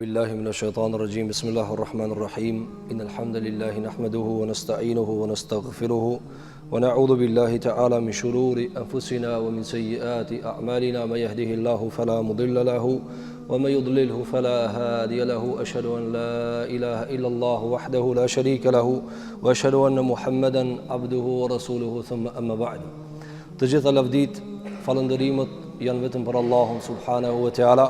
بالله من الشيطان الرجيم بسم الله الرحمن الرحيم إن الحمد لله نحمده ونستعينه ونستغفره ونعوذ بالله تعالى من شرور أنفسنا ومن سيئات أعمالنا من يهده الله فلا مضل له ومن يضلله فلا هادي له أشهد أن لا إله إلا الله وحده لا شريك له وأشهد أن محمدا عبده ورسوله ثم أما بعد Të gjitha lavditë, falënderimet janë vetëm për Allahun subhanahu wa taala.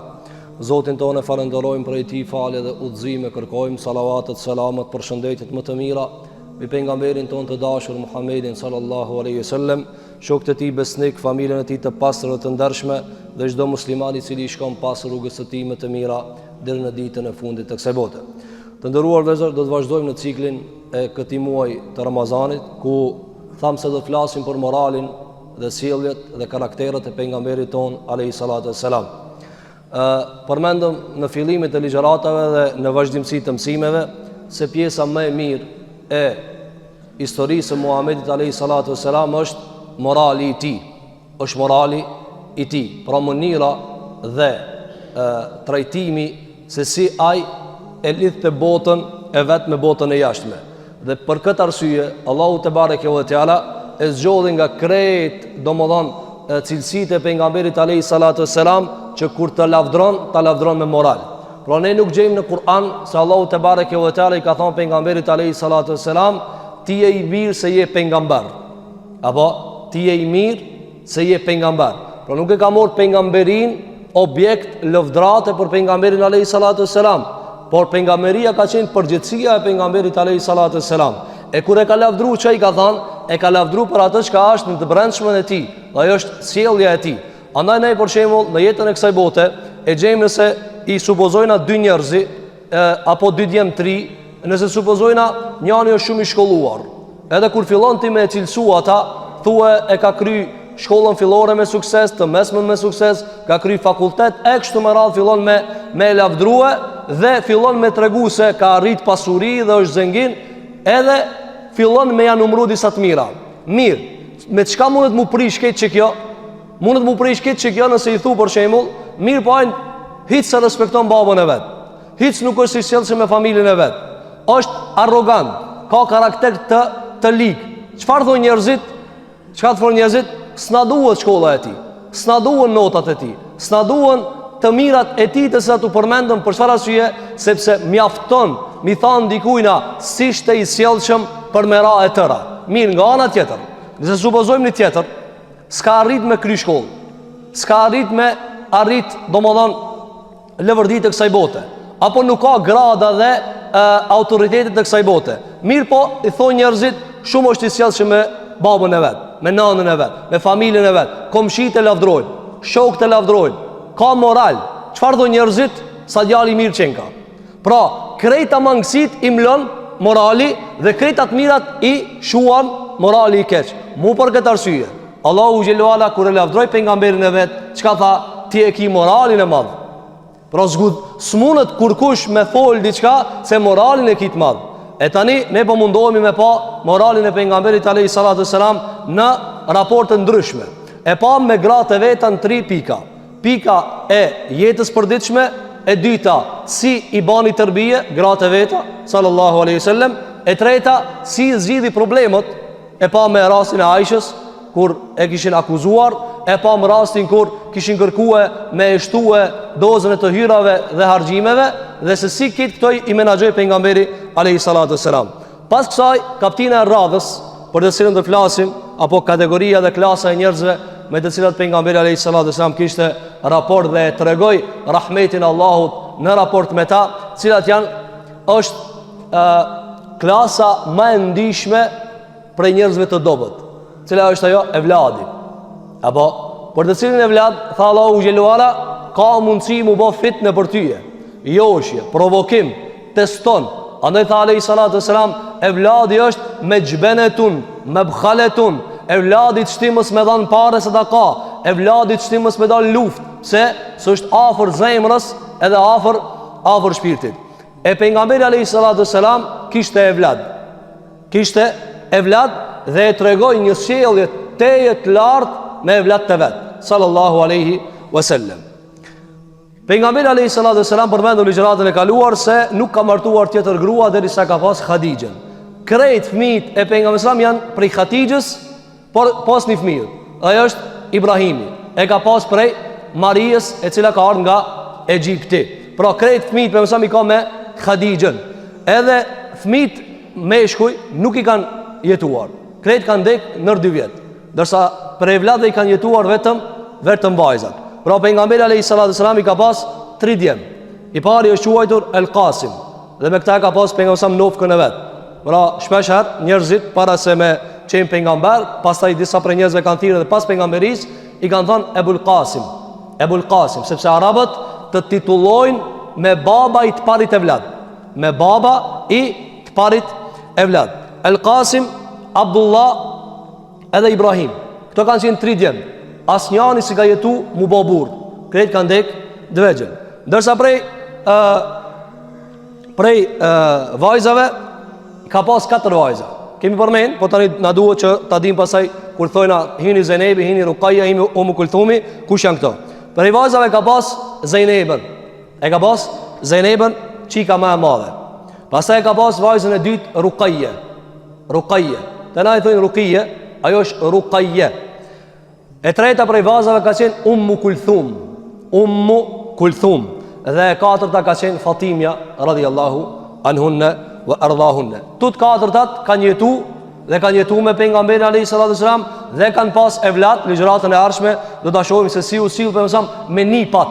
Zotin tonë e falënderojmë prej tij falje dhe udhëzime kërkojmë salavatet, selamet, përshëndetjet më të mira mbi pejgamberin tonë të dashur Muhammedin sallallahu alaihi wasallam, shokët e tij besnik, familjen e tij të pastër dhe të ndershme dhe çdo musliman i cili i shkon pas rrugës së tij më të mira deri në ditën e fundit të kësaj bote. Të nderuar vëllezër, do të vazhdojmë në ciklin e këtij muaji të Ramazanit ku Thamë se do të flasim për moralin dhe sjelljet dhe karakteret e pejgamberit tonë alayhi salatu wassalam. Ë përmendëm në fillimet e ligjëratave dhe në vazhdimësi të mësimeve se pjesa më e mirë e historisë së Muhamedit alayhi salatu wassalam është morali i tij. është morali i tij, pra mënyra dhe e, trajtimi se si ai e lidhte botën e vet me botën e jashtme. Dhe për këtë arsye, Allahu tebareke ve teala e zgjodhi nga krejt, domethënë, cilësitë e pejgamberit alayhi salatu selam që kur të lavdron, ta lavdron me moral. Pra ne nuk gjejmë në Kur'an se Allahu tebareke ve teala i ka thënë pejgamberit alayhi salatu selam, ti je i mirë se je pejgamber. Apo ti je i mirë se je pejgamber. Pra nuk e ka marrë pejgamberinë objekt lëvdrate për pejgamberin alayhi salatu selam, por pejgamberia ka qenë përgjegjësia e pejgamberit alayhi salatu selam. E kur e ka lavdru ça i ka thanë, e ka lavdru për atë çka është në të brendshmën e tij, dhe ajo është sjellja e tij. Andaj ne për shembull në jetën e kësaj bote e gjejmë nëse i supozojna dy njerëz e, apo dy djem të ri, nëse supozojna njani është shumë i shkolluar, Edhe kur fillon ti me e cilësu ata, thue e ka kry shkollën fillore me sukses, të mesmen me sukses, ka kry fakultet, e kështu me radhë fillon me, me e lavdrue dhe fillon me tregu se ka arrit pasuri dhe është zengin, edhe fillon me ja numru disa të mira. Mirë, me çka mundet mu prish krejt qekjo? Mundet mu prish krejt qekjo nëse i thu për shembull, mirë po ai hiç s'e respekton babën e vet. Hiç nuk është i sjellshëm me familjen e vet. Është arrogant, ka karakter të të lig. Çfarë thonë njerëzit? Çka thonë njerëzit? S'na duhet shkolla e tij. S'na duhen notat e tij. S'na duhen të mirat e tij të cilat u përmendën për çfarë arsye? Sepse mjafton mi than dikujna s'ishte i sjellshëm për me ra e tëra. Mirë, nga ana tjetër. Nëse supozojmë një tjetër, s'ka arrit me kry shkollë. S'ka arrit me arrit, domethënë levërditë e kësaj bote apo nuk ka grada dhe e, autoritetet e kësaj bote mirëpo i thonë njerëzit shumë është i sjellshëm me babën e vet me nanën e vet me familjen e vet komshitë e lavdrojnë shokët e lavdrojnë ka moral çfarë thonë njerëzit sa djalë i mirë qenka pra krejta mangësitë i mlon morali dhe krejta të mirat i shuan morali i keq mu për këtë arsye Allahu xhelle ve ala kur e lavdroi pejgamberin e vet, çka tha? Ti e ki moralin e madh. Pra s'gud, s'mundet kurkush me fol diçka se moralin e ki të madh. E tani ne po mundohemi me pa moralin e pejgamberit alayhi salatu selam në raporte ndryshme. E pa me gratë e veta në tri pika. Pika e jetës përditshme, e dyta si i bani terbije gratë e veta sallallahu alaihi wasallam, e treta si i zgjidhi problemet E pamë rastin e Aishës kur e kishin akuzuar, e pamë rastin kur kishin kërkue me e shtue dozën e të hyrave dhe harxhimeve dhe se si krejt këto i menaxhoi pejgamberi alayhi salatu selam. Pas kësaj kaptina e radhës për të cilën do flasim apo kategoria dhe klasa e njerëzve me të cilat pejgamberi alayhi salatu selam kishte raport dhe e tregoi rahmetin e Allahut në raport me ta, cilat janë është ë klasa më e ndishme prej njerëzve të dobët. Cila është ajo evladi. Apo për të cilin evlad tha Allahu xhelle ve ala ka mundësi mu bë fitne për tyje. Joshje, provokim, teston. Andaj tha alayhi salatu selam, evladi është mexhbenetun, mebkhaletun. Evladi të shti mos me dhan pare sadaka, evladi të shti mos me dal luftë, se se është afër zemrës edhe afër afër shpirtit. E pejgamberi alayhi salatu selam kishte evlad. Kishte evlad dhe e tregoi një sjellje tejet të lartë me evladët e vet, sallallahu alaihi wasallam. Pejgamberi alayhi salatu wasalam përmendëm në ligjëratën e kaluar se nuk ka martuar tjetër grua derisa ka pas Hadixhen. Krejt fëmijët e pejgamberit sallam janë prej Hadixhes, por pos një fëmijë. Ai është Ibrahimi. E ka pas prej Marijës, e cila ka ardhur nga Egjipti. Pra krejt fëmijët pejgamberi sallam i ka me Hadixhen. Edhe fëmijët meshkuj nuk i kanë jetuar. Krejt kanë dek nër dy vjet. Ndërsa prej evladëve i kanë jetuar vetëm vetëm vajzat. Pra pejgamberi alayhi salatu selam i ka pas tri djem. I pari është quajtur El Qasim dhe me këta e ka pas pejgamberi sallam nofkën e vet. Pra shpesh herë njerëzit para se me qenë pejgamber, pastaj disa prej njerëzve kanë thirrë edhe pas pejgamberisë, i kanë thënë Ebul Qasim. Ebul Qasim, sepse arabët të titullojnë me baba i të parit evlad. Me baba i të parit evlad. El Qasim, Abdullah edhe Ibrahim. Këto kanë qenë tri djem. Asnjani s'i ka jetu m'u bo burrë. Krejt kanë dek t'vegjël. Ndërsa prej ë prej ë vajzave ka pas katër vajza. Kemi përmend, po tani na duhet që ta dim pasaj kur thojna hini Zejnebi, hini Rukaja, hini Umu Kulthumi, kush janë këto? Prej vajzave ka pas Zejnebën. E ka pas Zejnebën çika ma e madhe. Pastaj e ka pas vajzën e dytë Rukaje. Rukaje. Te na i thojnë Rukije, ajo është Rukaje. E treta prej vajzave ka qenë Ummu Kulthum. Ummu Kulthum. Dhe e katërta ka qenë Fatimja radiallahu anhunne ve erdahunne. Të të katërtat kanë jetu dhe kanë jetu me pejgamberin alayhi salatu wasalam dhe kanë pas evlat ligjëratën e ardhshme do ta shohim se si u sill pejgamberi me nipat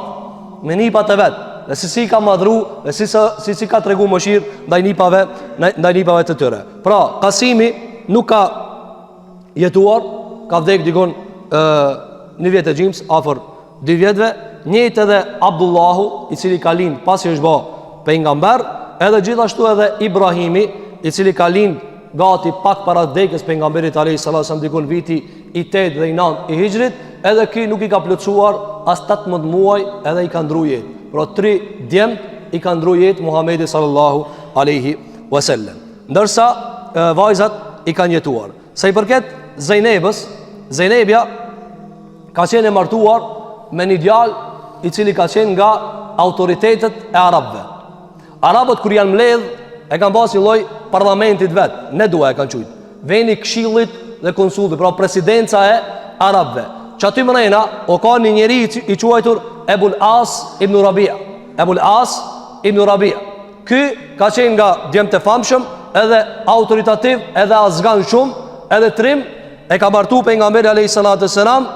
me nipat e vet dhe se si i ka madhru dhe si si si ka tregu mëshirë ndaj nipave ndaj nipave të tyre. Pra, Kasimi nuk ka jetuar, ka vdek dikun ë një vjet e gjymës afër dy vjetëve, njëjtë edhe Abdullahu, i cili ka lind pasi është bë pejgamber, edhe gjithashtu edhe Ibrahimi, i cili ka lind gati pak para vdekjes pejgamberit alayhi salatu wasallam dikun viti i 8 dhe i 9 i Hixhrit, edhe ky nuk i ka plotësuar as 18 muaj, edhe i ka ndru jetë. Pra tri djem i ka ndru jetë Muhamedi sallallahu alaihi wasallam. Ndërsa vajzat i kanë jetuar. Sa i përket Zejnebës, Zejnebja ka qenë e martuar me një djalë i cili ka qenë nga autoritetet e arabëve. Arabët kur janë mbledh e kanë pas një lloj parlamentit vet, Nedua e kanë qujt. Veni këshillit dhe konsultit, pra presidenca e arabëve. Qaty mrena o ka një njeri i quajtur Ebul As ibn Rabia. Ebul As ibn Rabia. Ky ka qenë nga djemtë e famshëm, edhe autoritativ, edhe azgan shumë, edhe trim, e ka martu pejgamberi alayhi salatu selam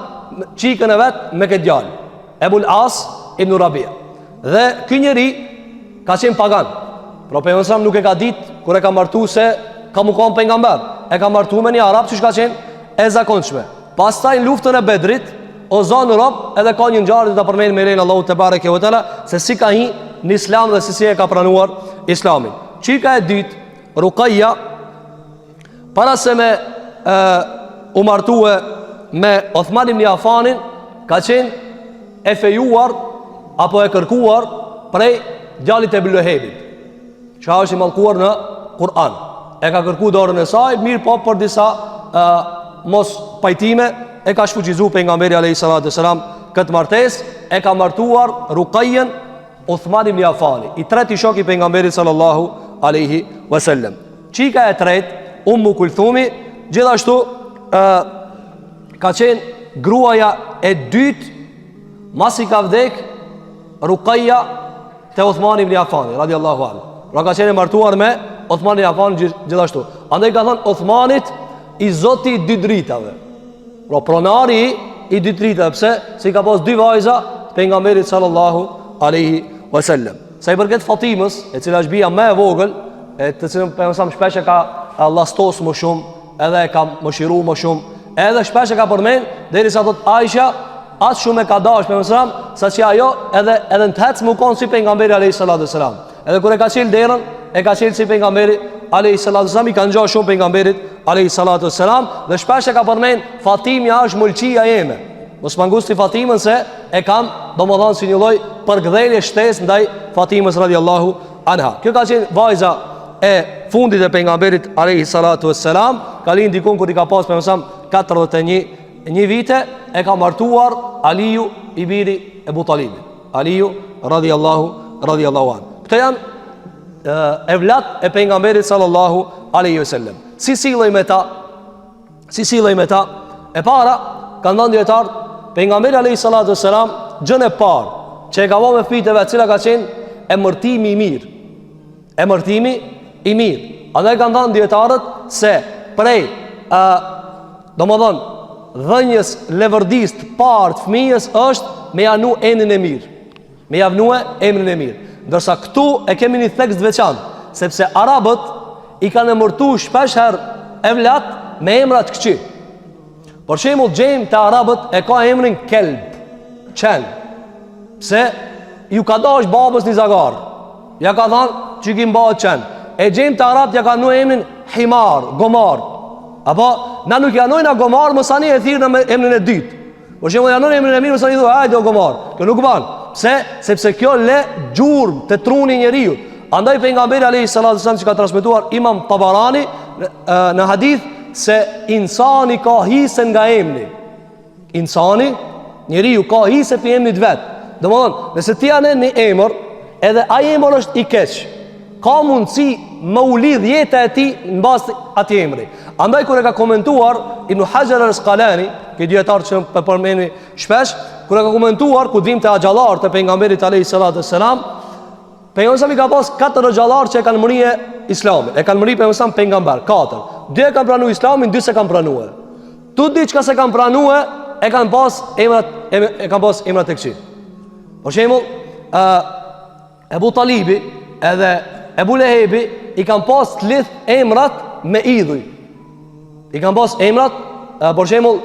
çikën e vet me këtë djalë. Ebul As ibn Rabia. Dhe ky njeri ka qenë pagan. Pra pejgamberi selam nuk e ka ditë kur e ka martu se ka mu kon pejgamber. E ka martu me një arab që ka qenë e zakonshme. Pastaj në luftën e Bedrit, o zanë rob edhe ka një ngjarje ta përmendim me lejen e Allahut tebareke ve teala se si ka hi në islam dhe se si e ka pranuar islamin. Çika e dytë, Rukaja, para se me e, u martue me Othman ibn Afanin, ka qenë e fejuar apo e kërkuar prej djalit të Ebu Lehebit. Që është i mallkuar në Kur'an. E ka kërku dorën e saj, mirëpo për disa e, mospajtime, e ka shfuqizu pejgamberi a.s. këtë martesë, e ka martuar Rukajën Uthman ibn Afani, i treti shok i pejgamberit sallallahu alaihi wasallam. Çika e tretë, Ummu Kulthumi, gjithashtu ë ka qenë gruaja e dytë masi ka vdek Rukaja te Uthman ibn Affani radiallahu anhu. Pra ka qenë e martuar me Uthman ibn Affanin gjithashtu. Andaj ka thënë Uthmanit i zoti i dy dritave. Pra pronari i dy dritave, pse? Se i ka pas dy vajza të pejgamberit sallallahu alaihi wasallam. Sa i përket Fatimës, e cila është bija më e vogël, e të cilën pejgamberi shpesh e ka llastos më shumë, edhe e ka mëshiru më shumë, edhe shpesh e ka përmend derisa thot Aisha Aq shumë e ka dashur pejgamberi selam, sa që ajo edhe edhe në të hec me kon si pejgamberi alayhi salatu selam. Edhe kur e ka çel derën, e ka çel si pejgamberi alayhi salatu selam, i ka ngja shumë pejgamberit alayhi salatu selam dhe shpesh e ka përmend Fatimja është mëlçia jeme. Mos ma ngucni Fatimën se e kam, domethënë si një lloj përkëdhelje shtesë ndaj Fatimës radiallahu anha. Kjo ka qenë vajza e fundit e pejgamberit alayhi salatu selam, ka lind dikun kur i ka pas pejgamberi selam 41 Një vite e ka martuar Aliu i biri Ebu Talibit. Aliu radhiyallahu radhiyallahu an. Këto janë evlat e pejgamberit sallallahu alaihi wasallam. Si sillej me ta? Si sillej me ta? E para, kanë thënë dijetarët, pejgamberi alaihi salatu wasalam gjënë e parë që e ka bërë me fëmijët e vet, cila ka qenë emërtimi i mirë. Emërtimi i mirë. Andaj kanë thënë dijetarët se prej ë domethënë dhënies leverdisë të parë të fëmijës është me ja vnu emrin e mirë. Me ja vnue emrin e mirë. Ndërsa këtu e kemi një theks të veçantë, sepse arabët i kanë emërtu shpesh herë evlat me emra të këqij. Për shembull gjejmë te arabët e ka emrin Kelb, qen. Pse ju ka dash babës një zagar. Ja ka thanë që ki m'bahet qen. E gjejmë te arabët ja kanë vnu emrin Himar, gomar. Apo na nuk ja vnojna gomar, masanej e thirrna me emrin e dytë. Për shembull, ja vnon emrin e mirë, masanej i thua, hajde o gomar. Kjo nuk ban. Pse? Sepse kjo le gjurmë te truni i njeriut. Andaj pejgamberi alayhi salatu wasallam që ka transmetuar Imam Tabarani në, në hadith se insani ka hise nga emri. Insani, njeriu ka hise prej emrit vet. Domthon, nëse ti ja nen një emër, edhe ai emër është i keq, ka mundësi me u lidh jeta e tij në bazë të atij emri. Andaj kur e ka komentuar Ibn Hajar al-Asqalani, ky dijetar që po përmeni shpesh, kur e ka komentuar kur vim te axhallarët e pejgamberit alayhi salatu selam, pejgamberi ka pas katër axhallarë që e kanë mrije islamin, e kanë mri pejgamberin pejgamber, katër. Dy e kanë pranuar islamin, dy s'e kanë pranuar. Të dy çka s'e kanë pranuar, e kanë pas emrat e, e kanë pas emrat e këqij. Për shembull, ë Ebu Talibi edhe Ebu Lehebi i kanë pas të lidh emrat me idhuj. I kanë pas emrat, për shembull,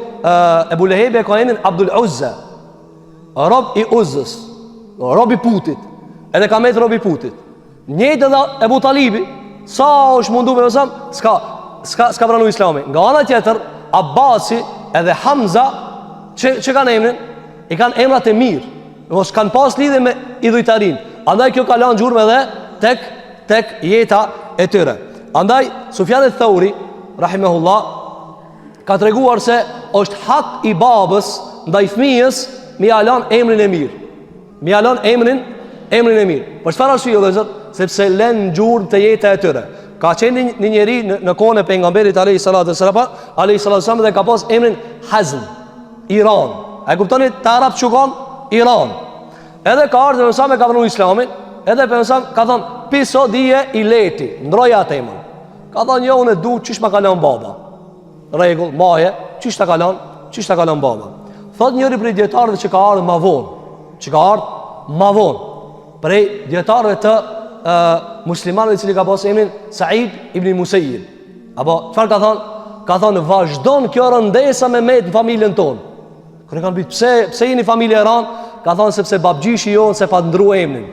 Ebu Lehebi e ka emrin Abdul Uzza. Rob i Uzzës, rob i putit. Edhe ka met rob i putit. Njëjtë edhe Ebu Talibi, sa është mundu me mësam, s'ka, s'ka, s'ka pranu islamin. Nga ana tjetër, Abbasi edhe Hamza, që, që kanë emrin, i kanë emrat e mirë. Mos kanë pas lidhje me idhujtarinë. Andaj kjo ka lanë gjurmë edhe tek tek jeta e tyre. Andaj Sufjan eth-Theuri rahimehullah ka treguar se është hak i babës ndaj fëmijës me ia lan emrin e mirë. Me ia lan emrin emrin e mirë. Për çfarë arsye vëllezër? Sepse lën gjurmë te jeta e tyre. Ka qenë një, një njeri në, në kohën e pejgamberit alayhi salatu wasalam, alayhi salatu wasalam dhe ka pas emrin Hazm. I ran. A e kuptoni te arabët që kanë? I ran. Edhe ka ardhë pejgamberi e ka pranu islamin, edhe pejgamberi ka thonë, pi sot je i lehti, ndroja atë emën. Ka thonë, jo, unë e du, qysh ma ka lanë baba. Rregull, maje, qysh ta ka lanë, qysh ta ka lanë baba. Thot njëri prej dijetarëve që ka ardhë ma vonë, që ka ardhë ma vonë, prej dijetarëve të e, muslimanëve i cili ka pas emrin Said ibn Musejib. Apo, çfarë ka thonë? Ka thonë, vazhdon kjo rëndesa me met në familjen tonë. Kur e kanë pyet, pse, pse jeni familje e ranë? Ka thonë, sepse babgjyshi jonë s'e pat ndrru emnin.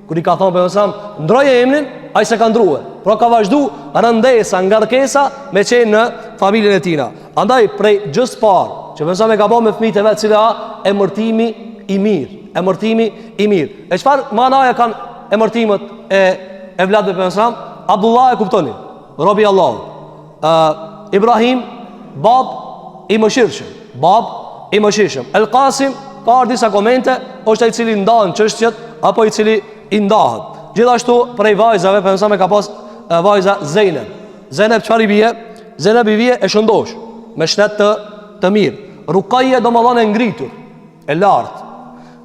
Kur i ka thonë, pejgamberi, ndroje emnin, ai s'e ka ndrrue. Pra ka vazhdu rëndesa, ngarkesa me qenë në familjen e tina. Andaj, prej gjësë parë, që pejgamberi e ka bo me fmijt e vet, cila emërtimi i mirë. Emërtimi i mirë. E çfarë manaja kanë emërtimet e evladëve pejgamberit? Abdullah e kuptoni. Robi i Allahut. Uh, Ibrahim, bab i mëshirshëm. Bab i mëshirshëm. El Qasim ka ardhur disa komente, është ai i cili ndan çështjet apo i cili i ndahet. Gjithashtu prej vajzave, pejgamberi ka pas vajza Zeynep. Zeynep çfarë i bie? Zeynep i bie e shëndosh, me shnet të të mirë. Rukaje domethanë e ngritur. e lartë.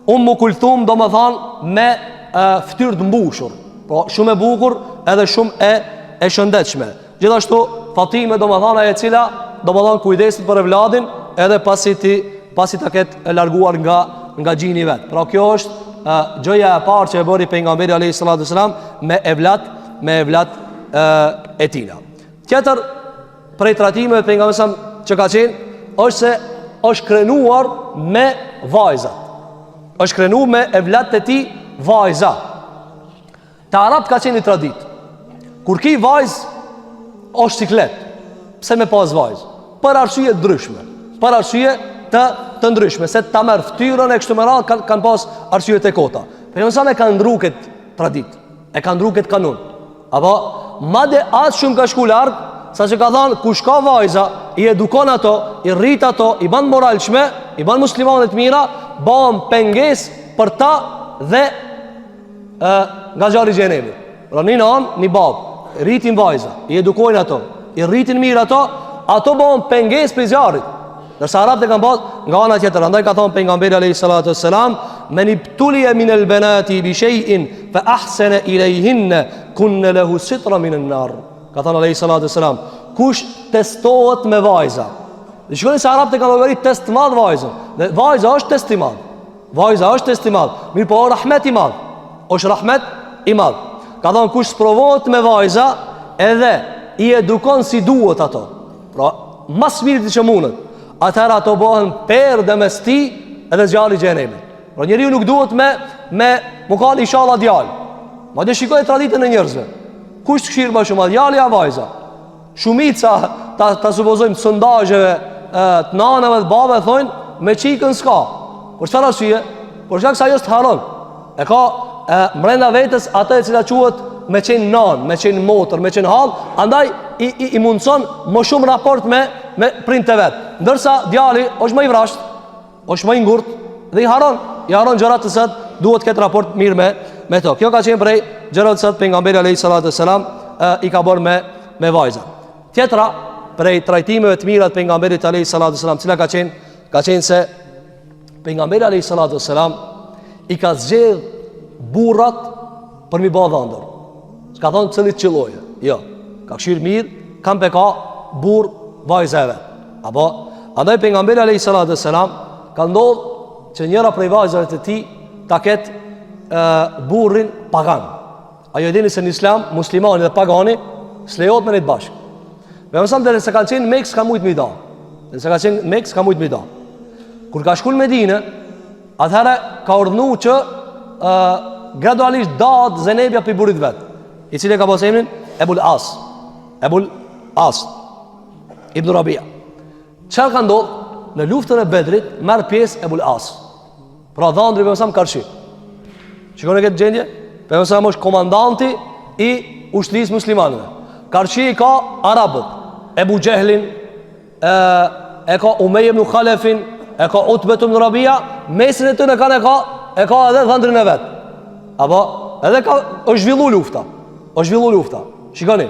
Ummu Kulthum domethanë me e, fytyrë të mbushur, po shumë e bukur edhe shumë e e shëndetshme. Gjithashtu Fatime domethanë ajo e cila domethanë kujdeset për evladin edhe pasi ti pasi ta ketë larguar nga nga gjini vet. Pra kjo është e, gjëja e parë që e bëri pejgamberi alayhi salatu wasalam me evlat me evlat e, e tina. Tjetër prej trajtimeve të pejgamberit sa që ka qenë është se është krenuar me vajzat. Është krenuar me evlatët e tij vajza. Te arabët ka qenë një traditë. Kur ki vajzë është siklet. Pse me pas vajzë? Për arsye të ndryshme. Për arsye të të ndryshme, se ta merr fytyrën e kështu me radhë kanë kanë pas arsye të kota. Pejgamberi sa e ka ndru këtë traditë. E ka ndru këtë kanun. Apo, madje aq shumë ka shku larg, sa që ka thanë, kush ka vajza, i edukon ato, i rrit ato, i ban moralshme, i ban muslimane të mira, ban pengesë për ta dhe ë nga zjarri i xhehenemit. Pra një nanë, një babë, rritin vajza, i edukojnë ato, i rritin mirë ato, ato bëhen pengesë prej zjarrit. Ndërsa arabët e kanë pas nga ana tjetër, andaj ka thonë pejgamberi alayhi salatu wassalam, "Men ibtuliya min al-banati bi shay'in fa ahsana ilayhinna kunna lahu sitra min an-nar." Ka thonë alayhi salatu wassalam, kush testohet me vajza. Dhe shikoni se arabët e kanë llogarit test të madh vajzën. Dhe vajza është test i madh. Vajza është test i madh, mirëpo o rahmet i madh. Është rahmet i madh. Ka thonë kush sprovohet me vajza, edhe i edukon si duhet ato. Pra, ma s'miri që mundet. Atëherë ato bëhen perde mes tij edhe zjarrit xhehenemit. Pra njeriu nuk duhet me me mu kanë inshallah djalë. Madje shikoje traditën e njerëzve. Kush të kshyr ma shumë, a djali a vajza? Shumica, ta, ta supozojmë, sondazheve të nanave dhe babave, thonë, me çikën s'ka. Për çfarë arsye? Për shkak se ajo s'të harron. E ka e, mrenda vetes atë e cila quhet me qenë nanë, me qenë motër, me qenë hallë, andaj i, i, i mundëson më shumë raport me, me prindët e vet. Ndërsa djali është më i vrazhdë, është më i ngurt dhe i harron, i harron gjërat të cilat duhet të ketë raport mirë me me to. Kjo ka qenë prej gjërave të cilat pejgamberi alayhi salatu selam i ka bërë me me vajza. Tjetra prej trajtimeve të mira të pejgamberit alayhi salatu selam, cila ka qenë ka qenë se pejgamberi alayhi salatu selam i ka zgjedh burrat për m'i ba dhandër. S'ka thonë cilit qëlloje. Jo. Ka kqyr mirë, kan pe ka burr vajza e vet. Apo, andaj pejgamberi alayhi salatu selam ka ndodh që njëra prej vajzave të tij ta ketë e, burrin pagan. A ju e dini se në islam muslimani dhe pagani s'lejohet me nejt bashkë. Me mësam derisa kanë qenë n'Mekë s'ka mujt me i da. Derisa ka qenë n'Mekë s'ka mujt me i da. Kur ka shku në Medinë, atëherë ka urdhnu që e, gradualisht dahet Zenebja prej burrit vet, i cili e ka pas emrin Ebul As. Ebul As. Ibn Rabia. Çfarë ka ndodh? Në luftën e Bedrit merr pjesë Ebul As. Pra dhandri i pejgamberit karshi. Shikoni këtë gjendje? Pejgamberi është komandanti i ushtrisë muslimanëve. Karshi i ka arabët, Ebu Xhehlin, e, e ka Umeje ibn Khalefin, e ka Utbet ibn Rabia, mesin e tyne kanë e ka e ka edhe dhandrin e vet. Apo edhe ka është zhvillu lufta. Është zhvillu lufta. Shikoni.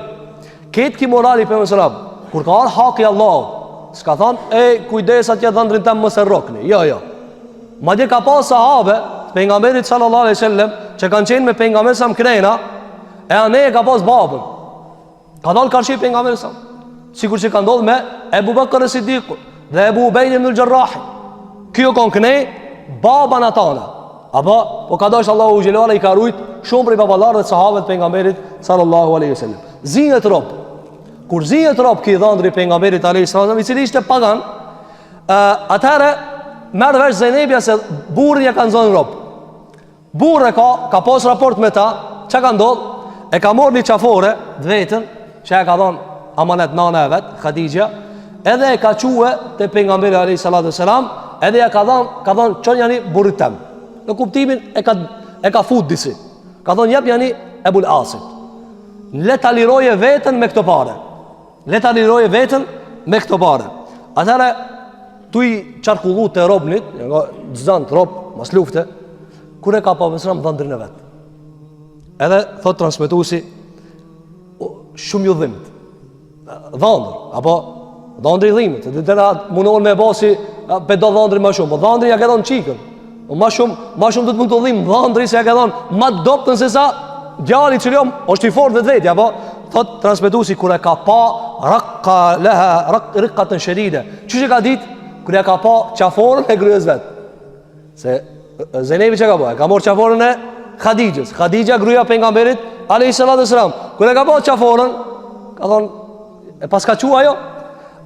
Këtë ki moral i pejgamberit selam, kur ka ardhë haki i Allahut, s'ka thonë, e, kujdes atje dhandrin tem mos e rrokni. Jo, jo. Madje ka pas sahabe, të pejgamberit sallallahu alaihi sallam, që kanë qenë me pejgamberin selam krena, e anej e ka pas babën. Ka dalë karshi pejgamberit selam. Sikur që ka ndodhë me Ebu Bekër es-Sidiku dhe Ebu Ubejde ibn Xherrahi. Ky o konë knej, baba në tana. Apo, po ka dashtë Allahu xhele ve ala i ka rujt shumë prej baballarëve dhe sahabëve të pejgamberit sallallahu alaihi wasallam. Zihet rob. Kur zihet rob ky dhandri i pejgamberit alaihi sallam, i cili ishte pagan, ë atëherë merr vesh Zejnebja se burrin ja kanë zonë rob. Burrë ka ka pas raport me ta, çka ka ndodh? E ka marrë një qafore të vetën që e ka dhënë amanet nana e vet, Khadija, edhe e ka çue te pejgamberi alayhi salatu selam, edhe ja ka dhënë, ka dhënë çonjani burrit tem. Në kuptimin e ka e ka fut disi. Ka dhënë jepjani Ebul Asit. Le ta liroje veten me këto pare. Le ta liroje veten me këto pare. Atëherë tuj qarkullu te robnit, nga zant rob mas lufte, kur e ka pa pejgamberi dhandrin e vet. Edhe thot transmetuesi shumë ju dhimt. Dhandër, apo dhandri i dhimet, dhe të na mundohen me ba si pe do dhandrin më shumë, po dhandri ja ka dhënë çikën. Po më shumë, më shumë do të mund të dhim dhandri se ja ka dhënë më dobtën se sa djali që jam, është i fortë vetvetja, apo thot transmetuesi kur e ka pa raqqa laha raq riqatan shadida. Qysh e ka ditë kur ja ka pa qaforën e grues vet. Se Zejnebi çka ka bo? E ka marrë qaforën e Khadijës. Khadija gruaja e pejgamberit alayhi salatu wasalam. Kur e ka pa qaforën, ka thonë e paska çu ajo.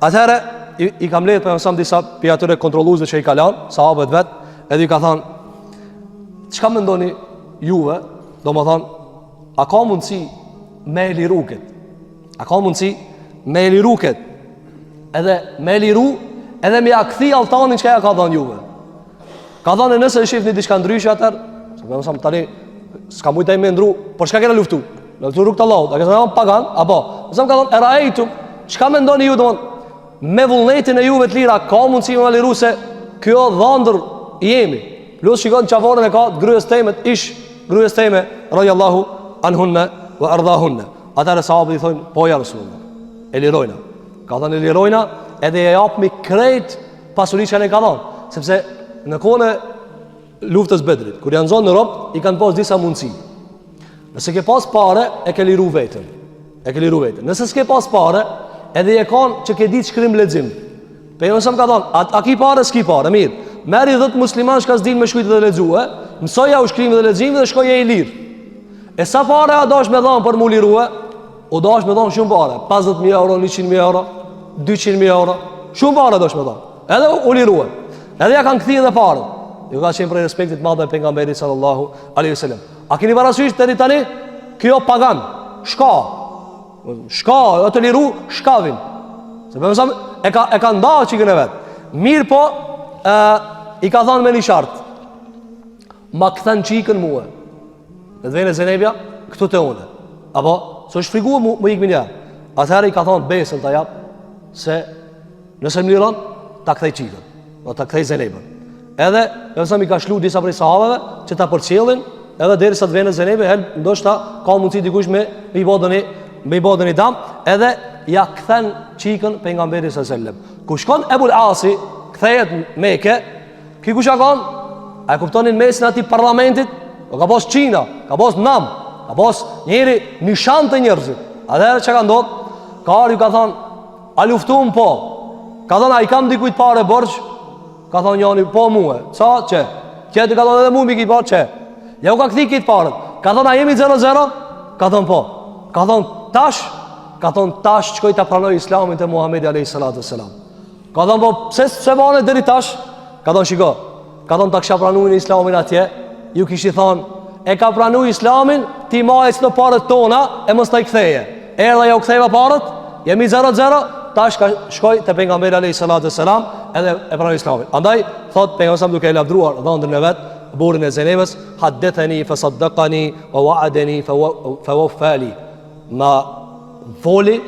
Atëherë i, i ka mbledh pejgamberi disa prej atyre kontrolluesve që i ka lanë, sahabët vet, edhe i ka thonë çka mendoni juve, domethonë a ka mundësi me e liru kët? A ka mundësi me e liru kët? Edhe me e liru, edhe me ja kthy alltanin që ja ka dhënë juve. Ka thënë nëse e shihni diçka ndryshe atëherë, se më thonë tani s'ka mujt ai me ndru, por çka kena luftu? Me luftu rrugë të Allahut, a ka thënë pagan apo? Më ka thënë eraejtum, çka mendoni ju domthon me vullnetin e juve të lira ka mundësi me liru se kjo dhandër jemi. Plus shikon qaforën e ka të grues teme ish. grues teme, radiallahu anhunne ve ardahunne. Atëherë sahabët i thonë, po ja Resulullah, e lirojna. Ka thënë e lirojna edhe e japmi krejt pasurinë që ne ka dhënë, sepse në kohën e luftës Bedrit, kur janë zonë robt, i kanë pas disa mundësi. Nëse ke pas pare, e ke liru veten. E ke liru veten. Nëse s'ke pas pare, edhe je kanë që ke ditë shkrim lexim. Pejgamberi a.s. ka thonë, a, a ki pare, s'ki pare, mirë. Merri dhet musliman çka s'din me shkrujt dhe lexue, mësojau shkrimin dhe leximin dhe shko je i lirë. E sa pare a dash me dhanë për mu lirue? U dash me dhanë shumë pare, 50.000 euro, 100.000 euro, 200.000 euro, shumë pare dash me dhanë. Edhe u lirue. Edhe ja kanë kthy edhe paret. Ju ka qenë prej respektit madh e pejgamberit sallallahu alaihi wasallam. A keni parasysh deri tani? Kjo pagan, shka. Shka, o të liru, shkavin. Se pejgamberi a.s. e ka e ka nda çikën e vet. Mirëpo, ë i ka thënë me një shart. Ma kthen çikën mua. Dhe të vjen Zenebja këtu te unë. Apo, se është frigu mu, më ikë një. Atëherë i ka thonë besën ta jap se nëse më liron, ta kthej çikën, do ta kthej Zenebën. Edhe pejgamberi a.s. i ka shlu disa prej sahabeve që ta përcjellin edhe derisa të vjen Zenebi, hel ndoshta ka mundësi dikush me i bë ndonjë me i bë ndonjë dam, edhe ja kthen çikën pejgamberit sallallahu alajhi wasallam. Kur shkon Ebul Asi, kthehet në Mekë, Ky kush a kanë? A e kuptonin mesin atij parlamentit? O ka pas qina, ka pas nam, ka pas njeri nishan te njerëzit. Atëherë çka ka ndodhë? Ka ardh ju ka thonë, a luftum po? Ka thonë, a i kam dikujt pare borxh? Ka thonë njani, po mue. Sa, qe? Tjetri ka thonë edhe mu mi ki pare, qe? Ja u ka kthy krejt paret. Ka thonë, a jemi 0-0? Ka thonë, po. Ka thonë, tash? Ka thonë, tash shkoj ta pranoj islamin te Muhammedi a.s. Ka thonë, po, pse s'e bane deri tash? Ka thonë, shiko, ka thonë, ta kisha pranu islamin atje, ju kishit thonë, e ka pranu islamin, ti maje qëto paret tona, e mos na i ktheje. Erdha ja u ktheva paret, jemi 0-0, tash ka shkoj te pejgamberi alayhi salatu selam edhe e pranoi islamin. Andaj, thot pejgamberi a.s. duke e lavdruar dhëndrin e vet, burrin e Zenebës, haddetheni fa saddaqani wa wa'adani fa waffali. Ma foli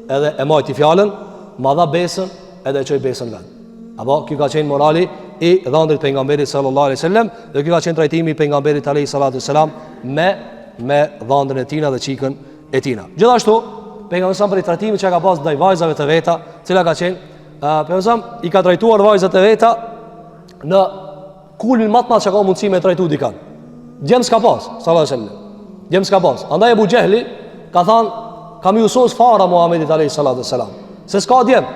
edhe e majti fjalën, ma dha besën edhe e çoi besën vet. Apo ky ka qenë morali i dhëndrit pejgamberit sallallahu alaihi wasallam dhe ky ka qenë trajtimi i pejgamberit alaihi salatu wasalam me me dhëndrin e tina dhe çikën e tina. Gjithashtu pejgamberi a.s. prej trajtimit që ka pas ndaj vajzave të veta, cila ka qenë pejgamberi a.s. i ka trajtuar vajzat e veta në kulmin më të madh që ka mundësi me trajtu dikan. Djem s'ka pas, sallallahu alaihi wasallam. Djem s'ka pas. Andaj Ebu Xhehli ka thanë, ka me ju sos fara Muhammedit alaihi salatu wasalam. Se s'ka djem.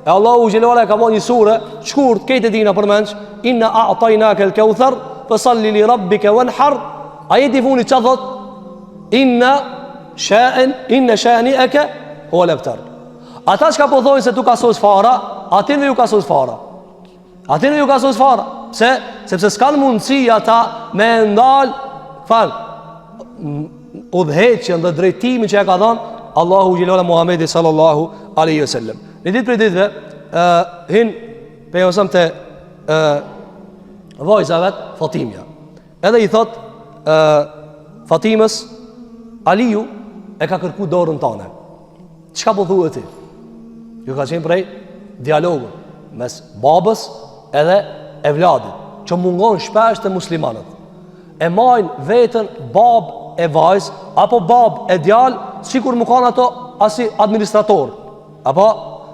E Allahu xhele ve ala ka bo një sure, shkurt, krejt e dina përmendsh, inna a'tajnake el keuther, fe salli li rabbike venhar, ajeti i funit ça thot, inna sha'en, inna shani'eke, huel ebter. Ata çka po thojnë se t'u ka sos fara, atyne ju ka sos fara. Atyne ju ka sos fara. Pse? Sepse s'kanë mundësi ata me ndal, fal, udhëheqjen dhe drejtimin që e ka dhanë Allahu xhele ve ala Muhammedi sallallahu alaihi wasallam. Një ditë prej ditëve, uh, hin pejgamberi a.s. te uh, vajza vet Fatimja. Edhe i thot uh, Fatimës Aliu e ka kërku dorën tane. Çka po thue ti? Ju ka qenë prej dialogut mes babës edhe evladit, që mungon shpesh te muslimanët. E majnë veten babë e vajzë, apo babë e djalë, sikur me kanë ato asi administrator. Apo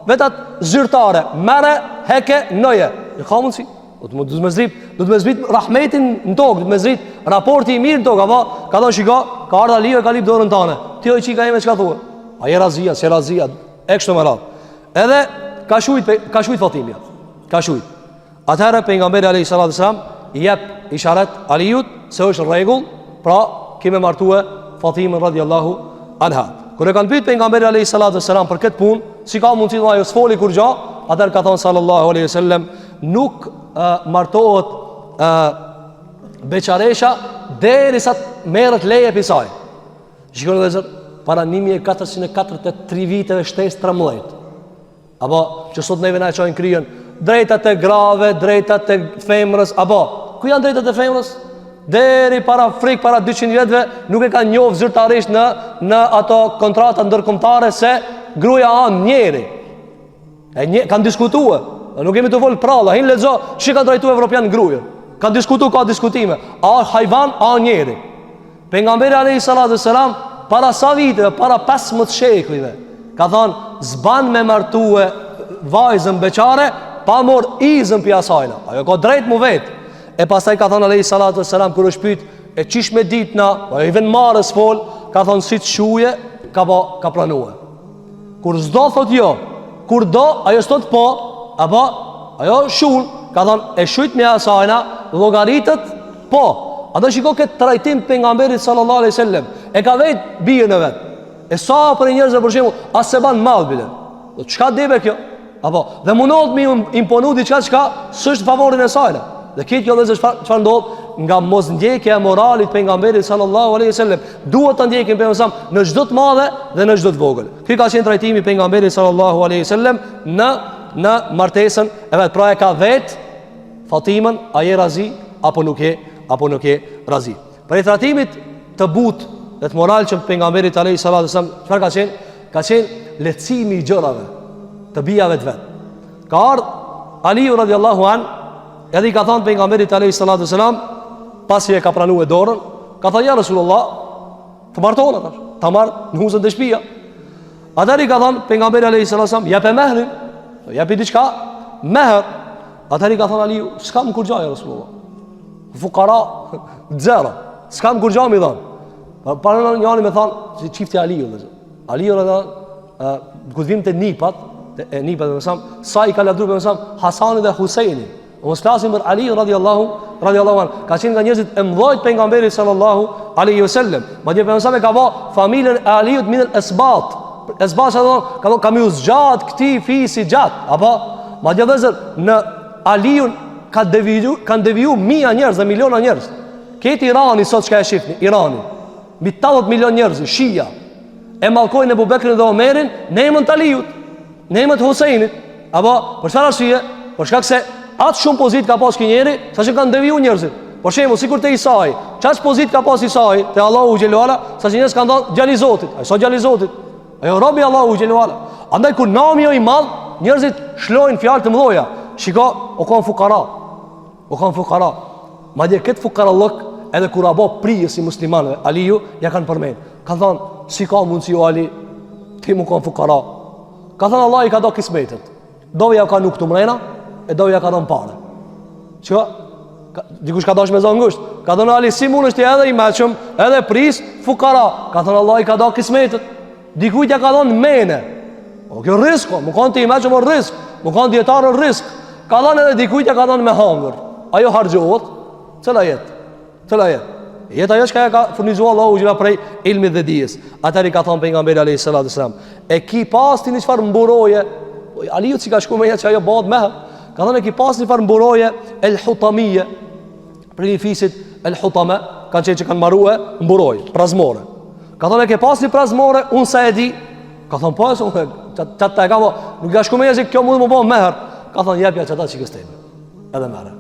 vetat zyrtare, merre, heke, noje. Nuk ka mundësi. Do të më zbrit, do të më zbrit rahmetin në tokë, do të më zbrit raporti i mirë në tokë, apo ka thonë shiko, ka ardhur Aliu e ka lip dorën tane. Ti o çika ime çka thua? A je razia, s'je razia, e kështu me radhë. Edhe ka shujt, ka shujt Fatimja. Ka shujt. Atëherë pejgamberi alayhi salatu selam i jep isharet Aliut se është rregull, pra ki me martue Fatimën radiallahu anha. Kur e kanë pyet pejgamberin alayhi salatu selam për këtë punë, si ka mundësi ajo s'foli kurgja, atëherë ka thonë sallallahu alaihi wasallam nuk uh, martohet uh, beqaresha derisa merret leje prej saj. Shikoni vëllezër, para 1443 viteve shtesë 13. Apo që sot neve na e çojnë kryen, drejtat e grave, drejtat e femrës, apo ku janë drejtat e femrës? Deri para frik para 200 vjetëve nuk e kanë njohur zyrtarisht në në ato kontrata ndërkombëtare se gruaja a njeri. E një, kanë diskutue, dhe nuk jemi tu folë pralla, hin lexo, si kanë trajtu evropian grujën. Kanë diskutu, ka diskutime. A hajvan, a njeri. Pejgamberi alayhi salatu selam para sa viteve, para 15 shekujve, ka thonë s'ban me martue vajzën beqare pa mor izën pi asajna. Ajo ka drejt mu vet. E pastaj ka thonë alayhi salatu selam kur është pyet e qysh me dit na, po i vjen marre s'fol, ka thonë si të shuje, ka bo, ka pranue. Kur s'do thot jo, kur do, ajo s'thot po, apo ajo shun, ka thonë e shujtmja e asajna, llogaritet po. Andaj shiko këtë trajtim të pejgamberit sallallahu alaihi wasallam, e ka vet bijën e vet. E sa prej njerëzve për shembull, as s'e ban mall bile. Do çka debe kjo? Apo, dhe mundohet me imponu diçka çka s'është në favorin e sajna. Dhe këtë kjo vëllezër çfarë ndodh nga mosndjekja e moralit pejgamberit sallallahu alaihi wasallam. Duhet ta ndjekim pejgamberin në çdo të madhe dhe në çdo të vogël. Ky ka qenë trajtimi i pejgamberit sallallahu alaihi wasallam në në martesën e vet. Pra e ka vet Fatimën, a je razi apo nuk je apo nuk je razi. Prej trajtimit të butë dhe të moralshëm të pejgamberit alaihi salatu wasallam, çfarë ka qenë? Ka qenë lehtësimi i gjërave të bijave të vet. Ka ardh Aliu radiallahu an, edhe i ka thënë pejgamberit alaihi salatu wasallam, pasi e ka pranue dorën, ka thënë ja Rasulullah, të martona tash, ta marr nusën te shtëpia. Atëherë i ka thënë pejgamberi alaihi salatu wasallam, jepe mehrin, jepi diçka mehr. Atëherë i ka thënë Aliu, s'kam kurgja ja Rasulullah. Fukara, zero, s'kam kurgja mi dhanë. Para njani me thanë, si çifti Aliu, vëllezër. Aliu dhe uh, kur vim te nipat, te e nipat e mësam, sa i ka lavdru për mësam, Hasani dhe Huseini. O mos flasim për Aliu radiallahu, radiallahu an. Ka qenë nga njerëzit e mdhojt pejgamberit sallallahu alaihi wasallam. Madje pejgamberi e ka ba familjen e Aliut min el esbat. Esbat që do, ka thonë, ka m'ju zgjat këtij fisi gjat. Apo, madje vëllezër, në Aliun ka deviju, kanë deviju mija njerëz dhe miliona njerëz. Krejt Irani sot çka e shifni, Irani. Mbi 80 milion njerëz, shia, e mallkojnë Ebu Bekrin dhe Omerin në emër të Aliut, në emër të Huseinit. Apo, për çfarë arsye? Për shkak se atë shumë pozitë ka pas ky njeri, sa që kanë deviju njerëzit. Për shembull, sikur te Isai, qaq pozitë ka pas Isai te Allahu xhele ue ala, sa që njerëz kanë thënë djali i Zotit. Ai s'a djali i Zotit. Ai o robi i Allahut xhele ue ala. Andaj kur nami o i madh, njerëzit shlojnë fjalë të mëdha. Shiko, o kon fukara. O kanë fukara. Madje këtë fukarallëk edhe kur a bo prijës i muslimanëve, Aliu ja kanë përmend. Kanë thonë, si ka mundësi o Ali, ti mu kanë fukara. Ka thonë Allah i ka do kismetet. Dove ja ka nuk të mrena, e dove ja ka dhënë pare. Çka? Ka, dikush ka dash me zonë ngusht. Ka thonë Ali, si mund është ti edhe i meçëm, edhe prijës, fukara. Ka thonë Allah i ka do kismetet. Dikujt ja ka dhënë mene. O kjo rrisk, mu kanë ti i meçëm o rrisk, mu kanë dijetar o rrisk. Ka dhënë edhe dikujt ja ka dhënë me hangër. Ajo harxhohet, cila jetë? Cila jetë? Jetë ajo çka ja ka furnizu Allahu xhela prej ilmit dhe dijes. Atëherë i ka thënë pejgamberi alayhi salatu selam, e ki pas ti një çfarë mburoje? Aliu s'i ka shku menja që ajo bëhet mehr. Ka thënë e ki pas një farë mburoje el hutamije. Prej një fisit el hutame, kanë qenë që kanë marrue mburojë, prazmore. Ka thonë e ke pas një prazmore, unë s'e di. Ka thonë po, se unë, qatë ta e ka po, nuk ka shku menja që kjo mund më bo mehr. Ka thonë jepja qata çikës teme, edhe merre.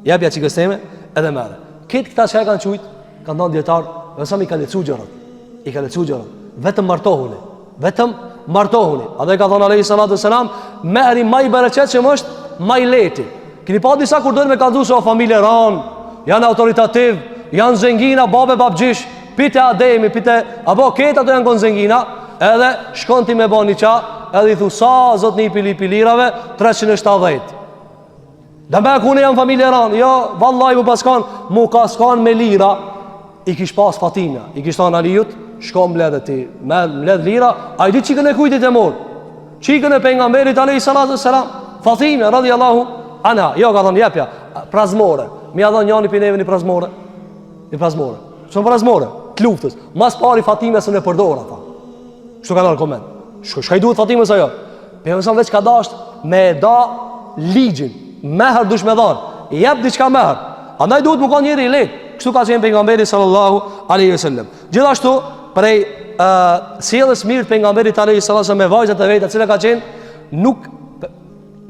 Jepja çikës teme, edhe merre. Këtë këta që e kanë qujtë, kanë thonë dijetarët, dhe sa mi ka lehtësu gjërat. I ka lehtësu gjërat. Vetëm martohuni. Vetëm martohuni. Edhe ka thonë alejhi salatu selam, mehri ma i bereqetshëm është ma i lehti. Kini pa disa kur dojnë me kallzu se o familje ranë, janë autoritativ, janë zengina, babe babgjysh, pi te Ademi, pi te, apo këta ato janë konë zengina, edhe shkon ti me bo niqah, edhe i thu sa zotni pili pilirave, 370. Dhe me ku unë jam familje ranë, jo, vallaj mu pas kanë, mu pas kanë me lira, i kish pas Fatimja, i kish thonë Aliut, shko mbledhe ti, me mbledh lira, a i di çikën e kujtit e mor? Çikën e pejgamberit alejhi salatu selam, Fatimja, radiallahu anha, jo, ka thonë, jepja, prazmore, mi a dhonë njani pi neve një prazmore, një prazmore, s'o prazmore, të luftës, mas pari Fatimja s'un e përdor ata, Kështu kanë ardhë koment. Shka, shka i duhet Fatimës ajo? Pejgamberi veç ka dasht me e da ligjin. Mehr dush me dhanë. Jep diçka mehr. Andaj duhet me kanë njeri i lehtë. Kështu ka qenë pejgamberi sallallahu alaihi wasallam. Gjithashtu prej uh, sjelljes mirë të pejgamberit alaihi sallallahu me vajzat e veta, cila ka qenë nuk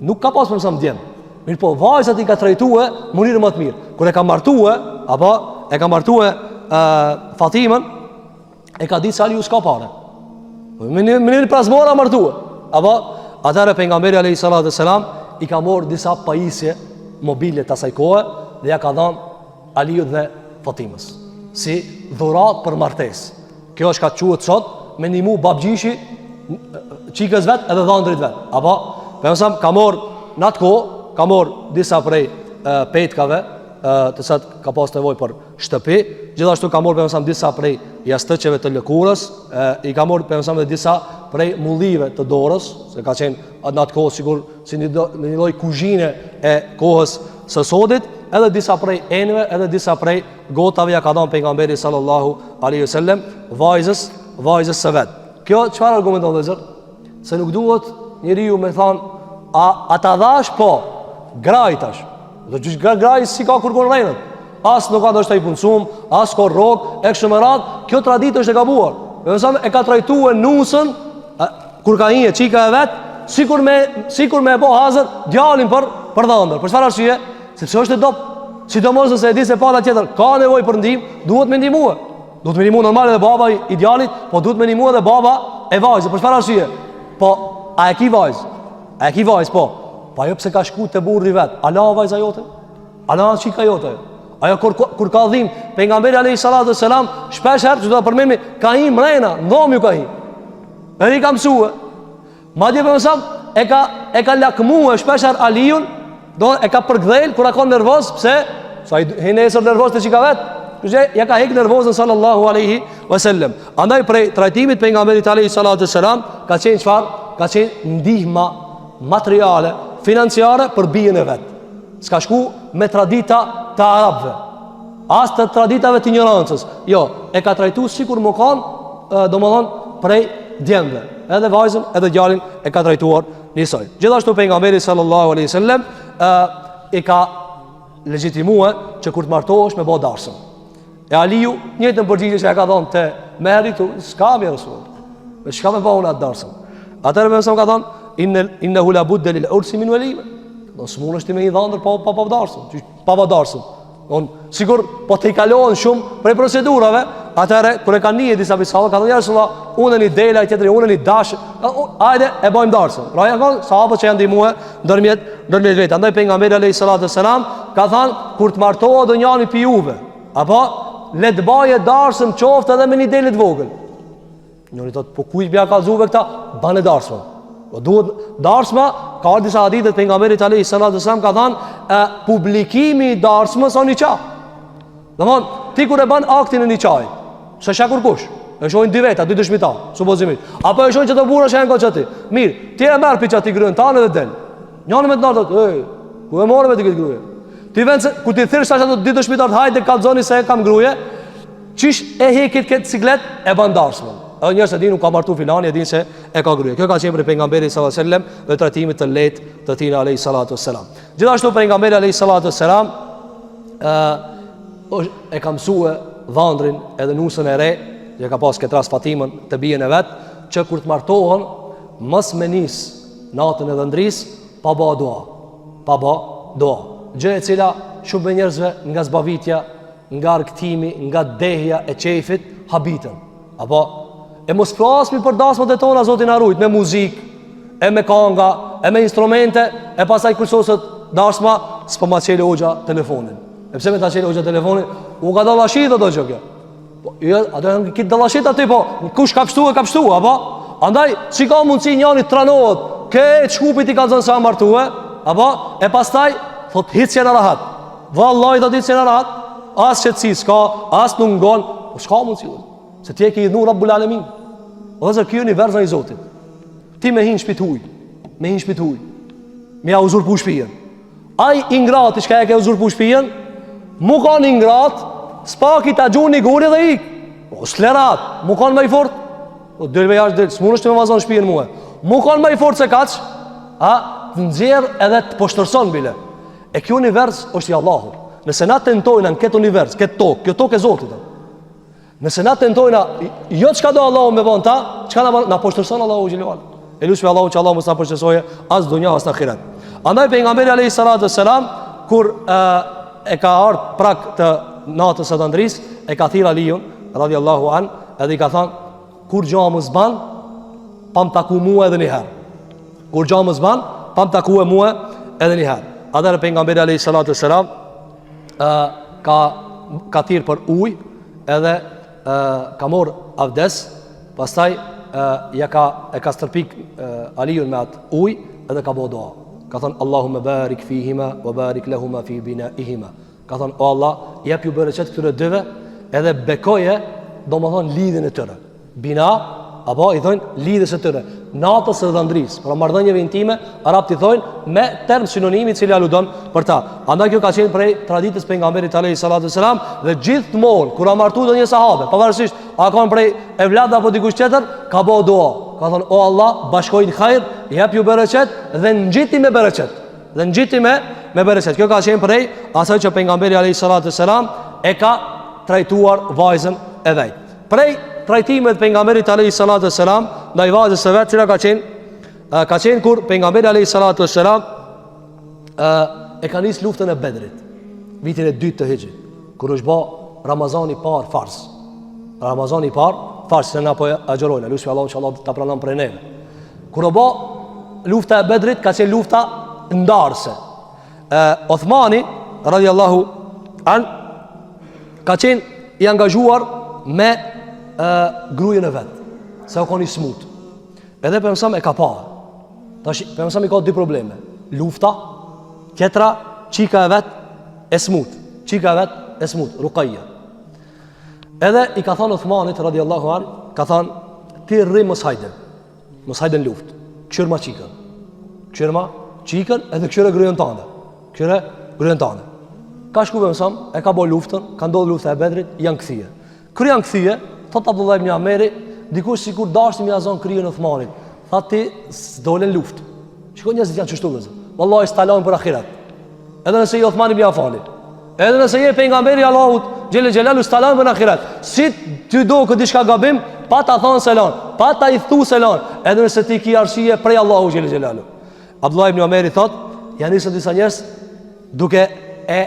nuk ka pas për mësam djem. Mirëpo vajzat i ka trajtue në mënyrë më të mirë. Kur e ka martue, apo e ka martue uh, Fatimën, E ka ditë se Aliu s'ka pare. Me një, me një prazmore a martue. Apo, atëherë pejgamberi alejhi salatu selam i ka morë disa pajisje mobile të asaj kohe dhe ja ka dhanë Aliut dhe Fatimës. Si dhuratë për martesë. Kjo është ka quhet sot me ndihmu babgjyshi çikës vet edhe dhandrit vet. Apo pejgamberi ka marr në atë kohë, ka marr disa prej e, petkave e, të cilat ka pas nevojë për shtëpi, gjithashtu ka marr pejgamberi disa prej jastëqeve të lëkurës, e, i ka marr pejgamberi edhe disa prej mullive të dorës, se ka qenë në atë kohë sikur si një, do, një lloj kuzhine e kohës së sodit, edhe disa prej enëve, edhe disa prej gotave ja ka dhënë pejgamberi sallallahu alaihi wasallam vajzës, vajzës së vet. Kjo çfarë argumenton vëllezër? Se nuk duhet njeriu me than a a ta dhash po graj tash. Do të gra graj si ka kurkun rrenët. As nuk ka ndoshta i punsum, as ka rrog, e kështu me radh, kjo traditë është e gabuar. Pejgamberi e ka trajtuar nusën kur ka hi çika e vet, sikur me sikur me e bo hazër djalin për për dhandër. Për çfarë arsye? Sepse është e dobët. Sidomos nëse e di se pala tjetër ka nevojë për ndihmë, duhet me ndihmue. Duhet me ndihmu normal edhe baba i djalit, po duhet me ndihmu edhe baba e vajzës. Për çfarë arsye? Po, a e ki vajzë? A e ki vajzë, po. Po ajo pse ka shku te burri vet? Ala vajza jote? Ala çika jote? Ajo kur, kur ka dhim, pejgamberi alayhi salatu selam, shpesh herë që do ta përmendim, ka hi mrena, n'dhomë ju ka hi. Edhe i ka mësue. Madje pejgamberi e ka e ka lakmue shpesh herë Aliun, do e ka përkdhel kur a kon nervoz, pse? Se ai hin nesër nervoz te çika vet. Kështu që ja ka hek nervozën sallallahu alaihi wasallam. Andaj prej trajtimit pejgamberit alaihi salatu selam ka qenë çfarë? Ka qenë ndihma materiale, financiare për bijën e vet. S'ka shku me tradita të arabëve. As të traditave të injorancës. Jo, e ka trajtu sikur me kanë, domethonë, prej djemve. Edhe vajzën, edhe djalin e ka trajtuar njësoj. Gjithashtu pejgamberi sallallahu alaihi wasallam e ka legjitimue që kur të martohesh me bo darsëm. E Aliu, njëjtën përgjigje që e ka dhonë te mehri tu, s'ka ja Resul. Me çka me ba unë atë darsëm. Atëherë pejgamberi ka thonë, inne, innehu la budde lil ursi min velime. Do s'mundesh ti me hi dhandër pa, pa, pa darsëm. Pa pa darsëm. On, sikur po të i kalohen shumë prej procedurave, atëherë kur e kanë nije disa prej sahabëve, ka thënë ja Resulullah, unë një dele, ai tjetri unë një dash, ajde e bëjmë darsëm. Pra janë kanë sahabët që janë ndihmue ndërmjet ndërmjet vetë. Andaj pejgamberi alayhi salatu selam ka thënë kur të martohet ndonjani pi juve, apo le të baje darsëm qoftë edhe me një dele të vogël. Njëri thotë, po kujt bja kallzuve këta? Bane darsmën. Po duhet darsma, ka ardhur disa hadithe të pejgamberit alayhi salatu selam ka thënë, e, publikimi i darsmës o niqah. Domthon, ti kur e ban aktin e niqahit, s'e sheh kurkush. E shohin dy veta, dy dëshmitar, supozimisht. Apo e shohin qato burra që janë qaty. Mirë, ti e merr pi qaty gruen tane dhe del. Njëri me të nalë thotë, ej, ku e more me ti këtë gruje? Ti vend se kur ti thirrsh tash ato dy dëshmitarët, hajde kallzoni se e kam gruje. Qysh e hekit këtë siklet e ban darsmën. Edhe njerëzit e dinë nuk ka martu filani, e dinë se e ka gruje. Kjo ka qenë prej pejgamberit sallallahu alajhi wasallam dhe trajtimit të lehtë të tij alayhi salatu wasalam. Gjithashtu pejgamberi alayhi salatu wasalam ë e ka mësue dhandrin edhe nusën e re, që e ka pas këtë rast Fatimën të bijën e vet, që kur të martohen mos me nis natën e dhëndrisë pa ba dua, pa ba dua. Gjë e cila shumë prej njerëzve nga zbavitja nga argëtimi, nga dehja e qejfit, habiten. Apo, e mos flasmi për dasmat e tona, Zoti na rujt, me muzikë, e me kanga, e me instrumente, e pastaj kur soset dasma, s'po ma çel hoxha telefonin. E pse me ta çel hoxha telefonin? U ka dallashit ato që kjo. Po, jo, ato janë kitë dallashit aty, po, kush ka pshtu e ka pshtu, apo? Andaj, si ka mundësi njani tranohet, krejt Shkupit i kallzon se a martue, apo? E pastaj, thot, hiç s'jena rahat. Vallahi thot hiç s'jena rahat, as qetësi s'ka, as nuk ngon, po s'ka mundësi. Se ti e ke idhnu Rabbul Alemin. O vëllezër, ky univers i Zotit. Ti me hi n'shpi t'huj, me hi n'shpi t'huj, me ja uzurpu shpijën. Ai i ngrati çka e ke uzurpu shpijën, mu kanë i ngrat, s'paki ta gjun një guri dhe ik. O s'le rahat, mu kanë ma i fort. O del ve jashtë del, s'mundesh ti me ma zonë shpijën mue. Mu kanë ma i fort se kaq, a, të nxjerr edhe të poshtërson bile. E kjo univers është i Allahut. Nëse na tentojna në këtë univers, këtë tokë, kjo tokë e Zotit. Nëse na tentojna, jo çka do Allahu me bon ta, çka na na poshtërson Allahu xhele ve ala. E lusmi Allahun që Allahu mos na poshtërsojë as dunja as në ahiret. Andaj pejgamberi alayhi salatu selam kur e, e ka ardh prag të natës së dhëndrisë, e ka thirr Aliun radhiyallahu an, edhe i ka thënë kurgja mos ban pa më taku mua edhe një herë. Kurgja mos ban, pa më takue mue edhe një herë. Atëherë pejgamberi alayhi salatu selam ë ka ka thirr për ujë, edhe e, ka marr avdes, pastaj e, ja ka e ka stërpik Aliun me atë ujë edhe ka bo dua. Ka thënë Allahumme barik fihima wa barik lahuma fi binaihima. Ka thënë o Allah, jepju bereqet këtyre dyve edhe bekoje, domethonë lidhjen e tyre. Bina, apo i thonë lidhjes së tyre, natës së dhëndrisë, pra marrëdhënieve intime, arabët i thonë me term sinonimi i cili aludon për ta. Andaj kjo ka qenë prej traditës pejgamberit alayhi salatu selam dhe gjithmonë kur a martu ndonjë sahabe, pavarësisht a kanë prej evladë apo dikush tjetër, ka bo dua. Ka thënë o Allah, bashkoji në hajr, jepju bereqet dhe ngjiti me bereqet. Dhe ngjiti me me bereqet. Kjo ka qenë prej asaj që pejgamberi alayhi salatu selam e ka trajtuar vajzën e vet. Prej trajtimit të pejgamberit alayhi salatu selam ndaj vajzës së vet, cila ka qenë ka qenë kur pejgamberi alayhi salatu selam e ka nis luftën e Bedrit, vitin e dytë të Hixhrit, kur është bë Ramazani i parë farz. Ramazani i parë farz, se na po agjërojmë, lusim Allahun që Allah ta pranon prej neve. Kur u bë lufta e Bedrit, ka qenë lufta ndarëse. E Othmani radiallahu an ka qenë i angazhuar me e, grujën e vet, se u kon i smut. Edhe pejgamberi e ka pa. Tash pejgamberi i ka dy probleme. Lufta, tjetra çika e vet e smut. Çika e vet e smut, Rukaja. Edhe i ka thënë Uthmanit radiallahu an, ka thënë ti rri mos hajde. Mos hajde në luftë. Kqyrma çikën. Kqyrma çikën edhe kqyre grujën tande. Kqyre grujën tande. Ka shku pejgamberi, e ka bo luftën, ka ndodhë lufta e Bedrit, janë kthye. Kur janë kthye, thot Abdullah ibn Ameri, dikush sikur dashti me ia zon kryen Uthmanit. Tha ti s'dole në luftë. Shiko njerëzit janë qështu vëllezër. Wallahi s'ta lanë për ahiret. Edhe nëse je Uthman ibn Affani. Edhe nëse je pejgamberi i Allahut, xhele xhelalu s'ta lanë për ahiret. Si ty doket diçka gabim, pa ta thonë s'e lanë, pa ta i thu s'e lanë, edhe nëse ti ki arsye prej Allahu xhele xhelalu. Abdullah ibn Omeri thot, janë nisën disa njerëz duke e,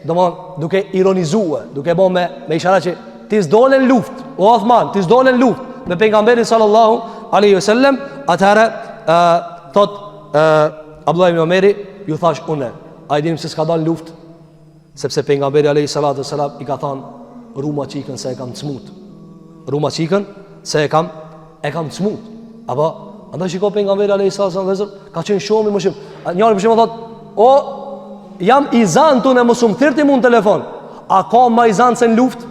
domthon, duke ironizue, duke bo me me ishara që ti s'dole në luftë, o Othman, ti s'dole në luftë me pejgamberin sallallahu alaihi wasallam, atëherë ë thot ë Abdullah ibn Omeri ju thash unë, a e dini pse s'ka dalë në luftë? Sepse pejgamberi alayhi salatu wasalam i ka thënë ruma çikën se e kam smut. Ruma çikën se e kam e kam smut. Apo andaj shiko pejgamberi alayhi salatu wasalam vëllezër, ka qenë shumë i mëshirshëm. Njëri për shembull thot, "O jam i zanë unë mos um thirr ti mu në telefon." A ka ma i zanë se në luftë?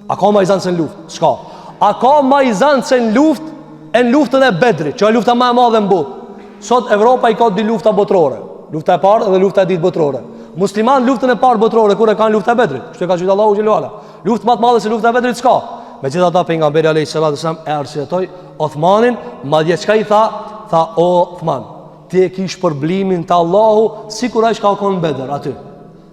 A ka ma i zanë se në luftë? S'ka. A ka ma i zanë se në luftë? E në luftën e Bedrit, që është lufta më e madhe në botë. Sot Evropa i ka dy lufta botërore, lufta e parë dhe lufta e dytë botërore. Musliman luftën e parë botërore kur e kanë lufta e Bedrit, kështu e ka qujt Allahu xhele ue ala. Luftë më të madhe se lufta e Bedrit s'ka. Megjithatë pejgamberi alayhi salatu wasallam e arsyetoi Othmanin, madje çka i tha? Tha o Othman, ti e ki shpërblimin te Allahu sikur ai çka u kon në Bedër aty.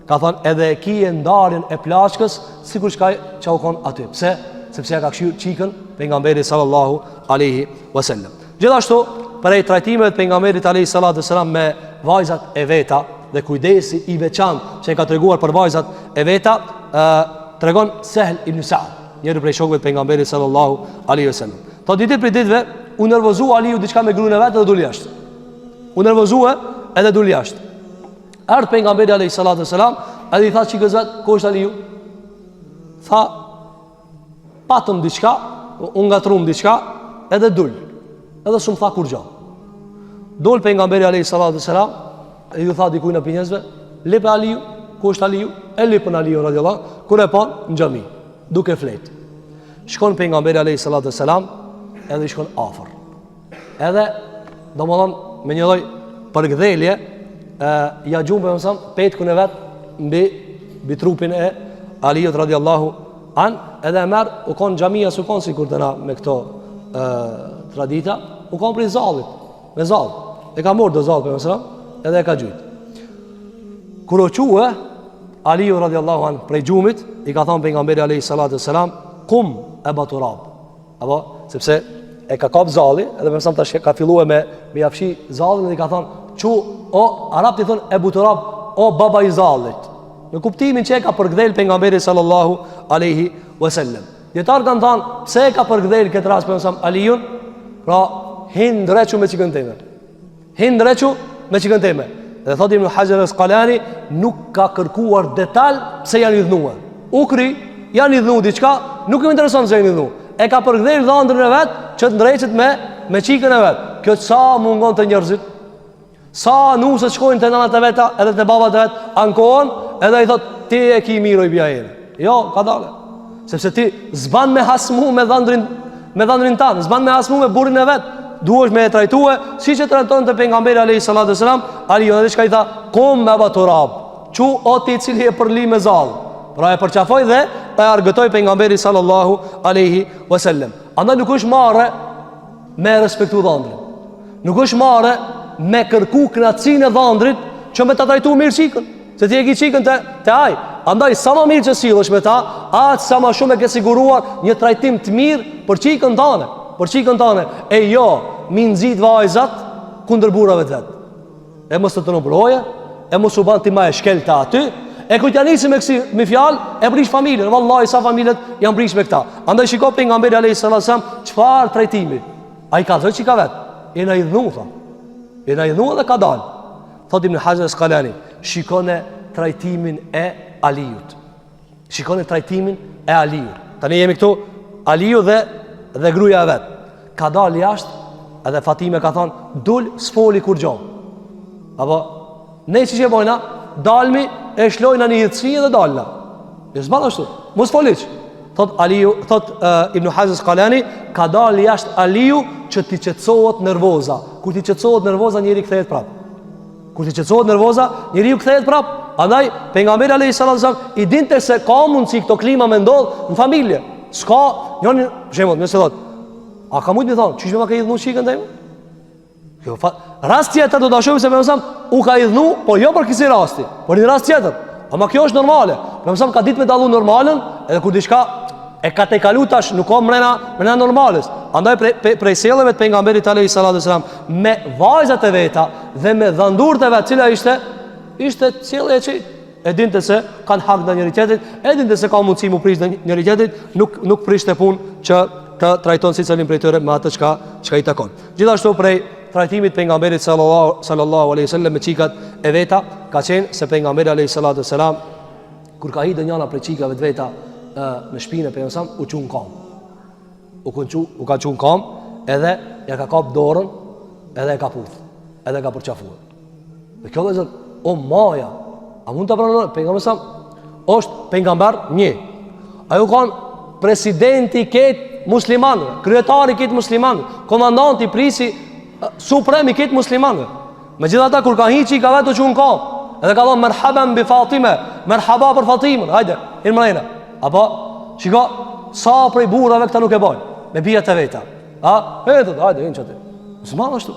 Ka thënë edhe e kije ndarjen e plaçkës sikur çka që u kon aty. Pse? Sepse ja ka kqyr çikën pejgamberi sallallahu alaihi wasallam. Gjithashtu prej trajtimeve të pejgamberit alaihi salatu wasallam me vajzat e veta dhe kujdesi i veçantë që e ka treguar për vajzat e veta, ë tregon Sehl ibn Sa'd, njëri prej shokëve të pejgamberit sallallahu alaihi wasallam. Thotë një ditë prej ditëve u nervozua Aliu diçka me gruan e vet dhe dul jashtë. U nervozua edhe dul jashtë. Erdh pejgamberi alayhi salatu wasalam, edhe i tha çikës vet, ku është Aliu? Tha, patëm diçka, u ngatrum diçka, edhe dul. Edhe s'um tha kurgjo. Dol pejgamberi alayhi salatu wasalam, e ju tha dikujt prej njerëzve, lype Aliu, ku është Aliu? E lypën Aliu radiallahu, kur e pan në xhami, duke flet. Shkon pejgamberi alayhi salatu wasalam, edhe i shkon afër. Edhe, domethonë, me një lloj përgdhelje, e, ja gjun pejgamberi a.s. petkun e vet mbi, mbi trupin e Aliut radiallahu an, edhe e merr, u konë xhamia, s'u konë sikur te na me këto e, tradita, u konë prej zallit, me zall, e ka morë do zall pejgamberi a.s., edhe e ka gjujt. Kur u çue, Aliu radiallahu an prej gjumit, i ka thonë pejgamberi alejhi salatu selam, kum Eba Turab, Apo, sepse e ka kap zalli, edhe pejgamberi a.s. tash ka fillue me, me ja fshi zallin dhe i ka thonë, çu, o, arabët i thonë, Ebu Turab, o baba i zallit. Në kuptimin që e ka përgdhel pejgamberi sallallahu aleyhi wasallem. Dijetarët kanë thonë, pse e ka përgdhel këtë rast pejgamberi a.s. Alijun? Pra, hin ndrequ me çikën teme. Hin ndrequ me çikën teme. Dhe thotë Ibn Hajar Asqalani nuk ka kërkuar detal pse janë idhnuar. U kry, janë idhnu diçka, Nuk më intereson se jeni idhnu. E ka përkdhel dhandrin e vet që të ndreqet me me çikën e vet. Kjo sa mungon te njerëzit? Sa nuset shkojnë te nanat e veta edhe te babat e vet, ankohen, edhe i thot ti e ki mirë oj bija jeme. Jo, kadale. Sepse ti s'ban me hasmu me dhandrin me dhandrin tan, s'ban me hasmu me burrin e vet. Duhesh me e trajtue siç e trajtonte pejgamberi alayhi salatu selam, Aliun edhe çka i tha, kum eba Turab. Çu o ti i cili je përli me zall. Pra e përqafoi dhe e argëtoi pejgamberi sallallahu alaihi wasallam. Andaj nuk është marre me respektu dhandrin. Nuk është marre me kërku knaqsinë e dhandrit që me ta trajtu mirë çikën. Se ti e ki çikën te, te ai. Andaj, sa ma mirë që sillesh me ta, aq sa ma shumë e ke siguruar një trajtim të mirë për çikën tane. Për çikën tane. E jo, mi nxit vajzat kundër burrave të vet. E mos të të e mos u ban ti ma e shkelta aty, e kur t'ja nisi me kësi me fjalë, e prish familjen. Vallahi sa familjet janë prish me këta. Andaj shiko pejgamberi alayhis salam çfarë trajtimi. Ai ka thënë çika vet, jena idhnu tha. Jena idhnu edhe ka dal. Thot Ibn Hajar Asqalani, shikone trajtimin e Aliut. Shikone trajtimin e Aliut. Tani jemi këtu Aliu dhe dhe gruaja e vet. Ka dalë jashtë edhe Fatime ka thonë, "Dul s'foli kurgjo." Apo ne qysh e bojna, dalmi e shlojna një hidhsi dhe dalna. Jo s'ban ashtu. Mos fol hiç. Thot Aliu, thot uh, Ibn Hajar Asqalani, ka dalë jashtë Aliu që t'i qetësohet nervoza. Kur t'i qetësohet nervoza, njeri kthehet prapë. Kur t'i qetësohet nervoza, njeriu kthehet prap. Andaj pejgamberi alayhis salam i dinte se ka mundësi këto klima me ndodh në familje. S'ka, njëri, për shembull, nëse thot, a ka mujt me thon, qysh ma ke idhnu çikën teme? Jo, fa, rast tjetër do ta shohim se pejgamberi u ka idhnu, po jo për kësi rasti, por një rast tjetër. Ama kjo është normale. Pejgamberi ka ditë me dallu normalen, edhe kur diçka e ka tejkalu tash nuk ka mrena, mrena normales. Andaj prej, prej, prej sjelljeve të pejgamberit alayhi salatu selam me vajzat e veta dhe me dhandurët e vet, cila ishte ishte sjellje që e dinte se kanë hak ndaj njëri tjetrit, e dinte se ka mundësi mu prish ndaj njëri tjetrit, nuk nuk prishte punë që të trajton secilin prej tyre me atë çka çka i takon. Gjithashtu prej trajtimit pejgamberit sallallahu sallallahu alaihi wasallam me çikat e veta ka qenë se pejgamberi alaihi salatu selam Kur ka hi ndonjana prej çikave të veta në shpinë e pejgamberit u çu në kam. U kon çu, u ka çu në kam, edhe ja ka kap dorën, edhe e ka puth, edhe e ka përqafuar. Dhe kjo vëllezër, o maja, a mund ta pranojmë pejgamberi sa është pejgamber një. Ai u kanë presidenti i krejt muslimanëve, kryetari i krejt muslimanëve, komandanti, prisi suprem i krejt muslimanëve. Megjithatë, kur ka hi çika vet u çu në kam, edhe ka thonë, merhaben bi Fatime, merhaba për Fatimën, hajde, hin mrena. Apo, shiko, sa prej burrave këta nuk e bojnë, me bijat e veta. A, e, të, hajde, hin qaty. S'ban ashtu.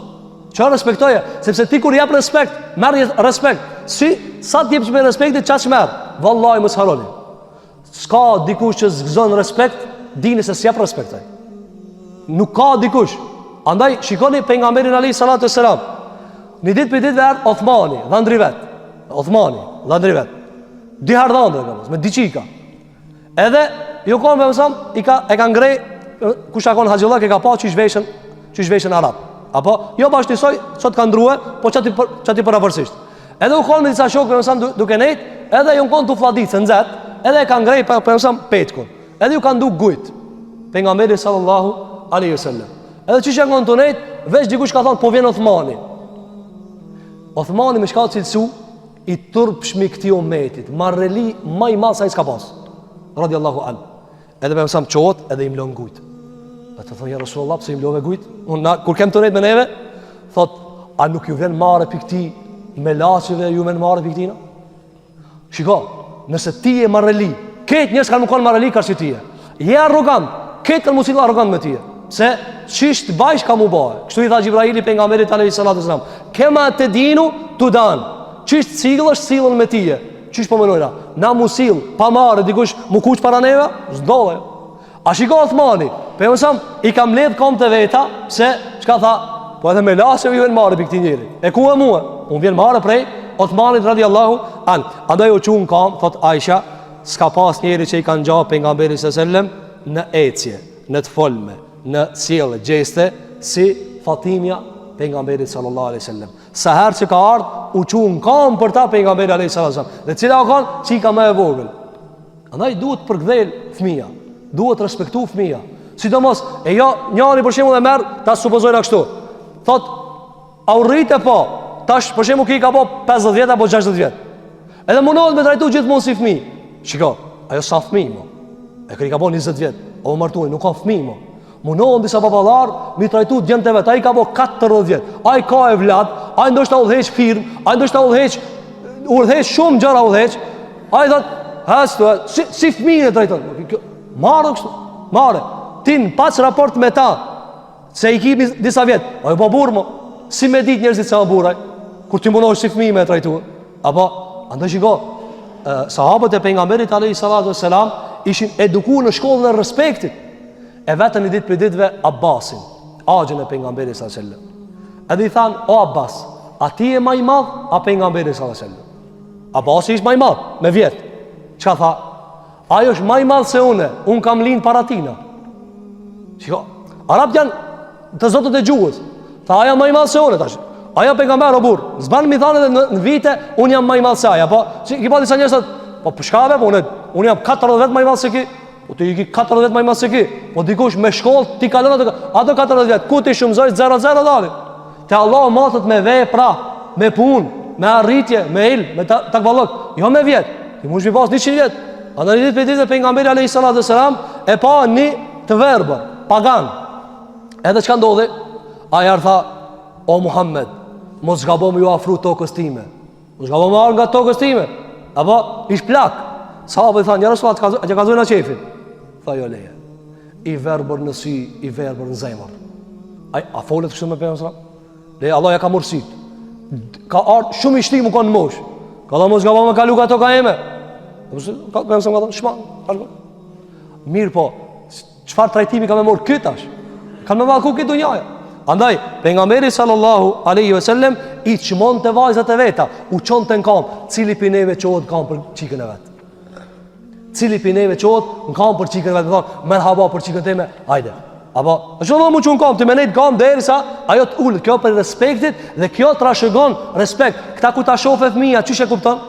Që respektoje, sepse ti kur jep respekt, merr respekt. Si, sa t'jepsh me respektit, qaq merr. Vallahi, mos harroni. S'ka dikush që s'gëzon respekt, dini se s'jep respekt ai. Nuk ka dikush. Andaj shikoni pejgamberin alayhi salatu selam. Një ditë prej ditëve erdh Othmani, dhandri vet. Othmani, dhandri vet. Dy herë dhandër ka pas, me dy çika. Edhe ju kon me mësam, i ka e ka ngre kush ka kon haxhillak e ka pa qysh veshen, qysh veshen arab. Apo jo bash njësoj, sot ka ndrue, po qaty qaty përafërsisht. Edhe u konë me disa shokë pejgamberi duke nejt, edhe ju konë tu flladit, se nxet, edhe e ka ngrej pejgamberi petkun. Edhe ju kanë duk gujt, pejgamberi sallallahu aleyhi sallam. Edhe qysh janë konë tu nejt, veç dikush ka thonë, po vjen Othmani. Othmani me çka cilësu, i turpshmi këtij umetit, marreli ma i madh se ai s'ka pas, radiallahu anhu. Edhe pejgamberi çohet edhe i mlon gujt. Dhe të thonë, ja Rasulullah, pse i mlove gujt? Unë, na, kur kem tu nejt me neve, thot, a nuk ju vjen marre pi këtij, melaqeve ju vjen marre pi këtij, no? Shiko, nëse ti je marreli, krejt njerëz kanë me konë marreli karshi teje. Je arrogant, krejt kanë m'u sill arrogant me tije. Se qysh të bajsh ka m'u ba. Kështu i tha Xhibraili pejgamberit alejhi salatu selam. Kema tedinu tudan. Qysh të sillesh, sillen me tije. Qysh po menojna? Na mu sill, pa marre, dikush mu kuq para neve? S'ndodh. A shiko Othmani, pejgamberi i ka mledh komt e veta, se, çka tha? Po edhe melaqeve ju vjen marre pi këtij njeri. E ku e mue? Mu vjen marre prej Othmanit radiallahu an. Andaj u çu n'kam, thot Aisha, s'ka pas njeri që i ka ngja pejgamberit alejhi selam në ecje, në të folme, në sjellje, gjeste, si Fatimja pejgamberit sallallahu alaihi sallam. Sa herë që ka ardhë, u çu në kam për ta pejgamberi alejhi salatu selam. Dhe cila o kanë, çika më e vogël. Andaj duhet përkdhel fëmija. Duhet respektu fëmija. Sidomos, e jo, njani për shembull e merr, ta supozojna kështu. Thot, a u rrite po, tash për shembull ky i ka bo 50 vjet apo 60 vjet. Edhe mundohet me trajtu gjithmonë si fëmijë. Shiko, ajo s'a fëmijë mo. E ky i ka bo 20 vjet, o martu, nuk ka fëmijë mo. Mundohen disa baballar mi trajtu djemtë e vet. Ai ka bo 40 vjet. Ai ka evlad, ai ndoshta udhëheq firmë, ai ndoshta udhëheq udhëheq shumë gjëra udhëheq. Ai thot, "Hastu, si si fëmijën e trajton." Marre kështu. Marre. Ti në paç raport me ta, se i ki disa vjet. Ai u bo burrë mo. Si me ditë njerëzit se a burrë ai? Kur ti mundohesh si fëmijë me e trajtu. Apo, andaj shiko, sahabët e pejgamberit alayhi salatu selam ishin edukuar në shkollën e respektit. E vetën një ditë prej ditëve Abbasin, axhën e pejgamberit sallallahu alajhi wasallam. Edhe i thanë, o Abbas, a ti je ma i madh, a pejgamberi sallallahu alajhi wasallam? Abbasi ishte ma i madh, me vjet. Çka tha? Ai është ma i madh se une, unë kam lind para tina. Shiko, arabët janë të zotët e gjuhës. Tha, ai a ma i madh se une, tash. Ai a pejgamber o burrë. S'ban mi thanë edhe në, në vite, unë jam ma i madh se ai. Apo, si, ki pa disa njerëz thotë, po për shka be, po unë, unë jam 40 vjet ma i madh se ky. Po ti i ki 40 vjet ma i madh se ky. Po dikush me shkollë ti kalon ato ato 40 vjet. Ku ti shumëzoj 0 0 dalin. Te Allahu matet me vepra, me punë, me arritje, me ilm, me ta, takvallëk, jo me vjet. Ti mund të pas 100 vjet. Andaj një ditë prej ditëve pejgamberi alayhi salatu selam e pa një të verbër, pagan. Edhe çka ndodhi? Ai erdh tha, o Muhammed, mos gabo me ju afru tokës time. Mos gabo me ardh ngat tokës time. Apo, ish plak. Sahabët i thanë, ja Resulallah, a t'ja kallzojna qefin. Tha jo leje. I verbër në sy, i verbër në zemër. Ai, a folet kështu me pejgamberin? Leje, Allah ja ka marrë sytë. Ka ardhë shumë i shtim u konë në moshë. Ka thanë, mos gabo me kalu ka toka eme. Ka ka thanë, shma, Mirëpo, Çfarë trajtimi ka me marrë ky tash? Ka me mallku këtë dunjaja. Andaj, pejgamberi sallallahu aleyhi ve sellem i çmonte vajzat e veta, u çonte në kamë, cili pi neve çohet në kamë për çikën e vet. Cili pi neve çohet në kamë për çikën e vet, me thonë, merhaba për çikën teme, hajde. Apo, është do mu çu në kamë, ti me nejt në kamë derisa ajo të ulet, kjo prej respektit dhe kjo trashëgon respekt. Këta kur ta shofe fëmija, qysh e kupton?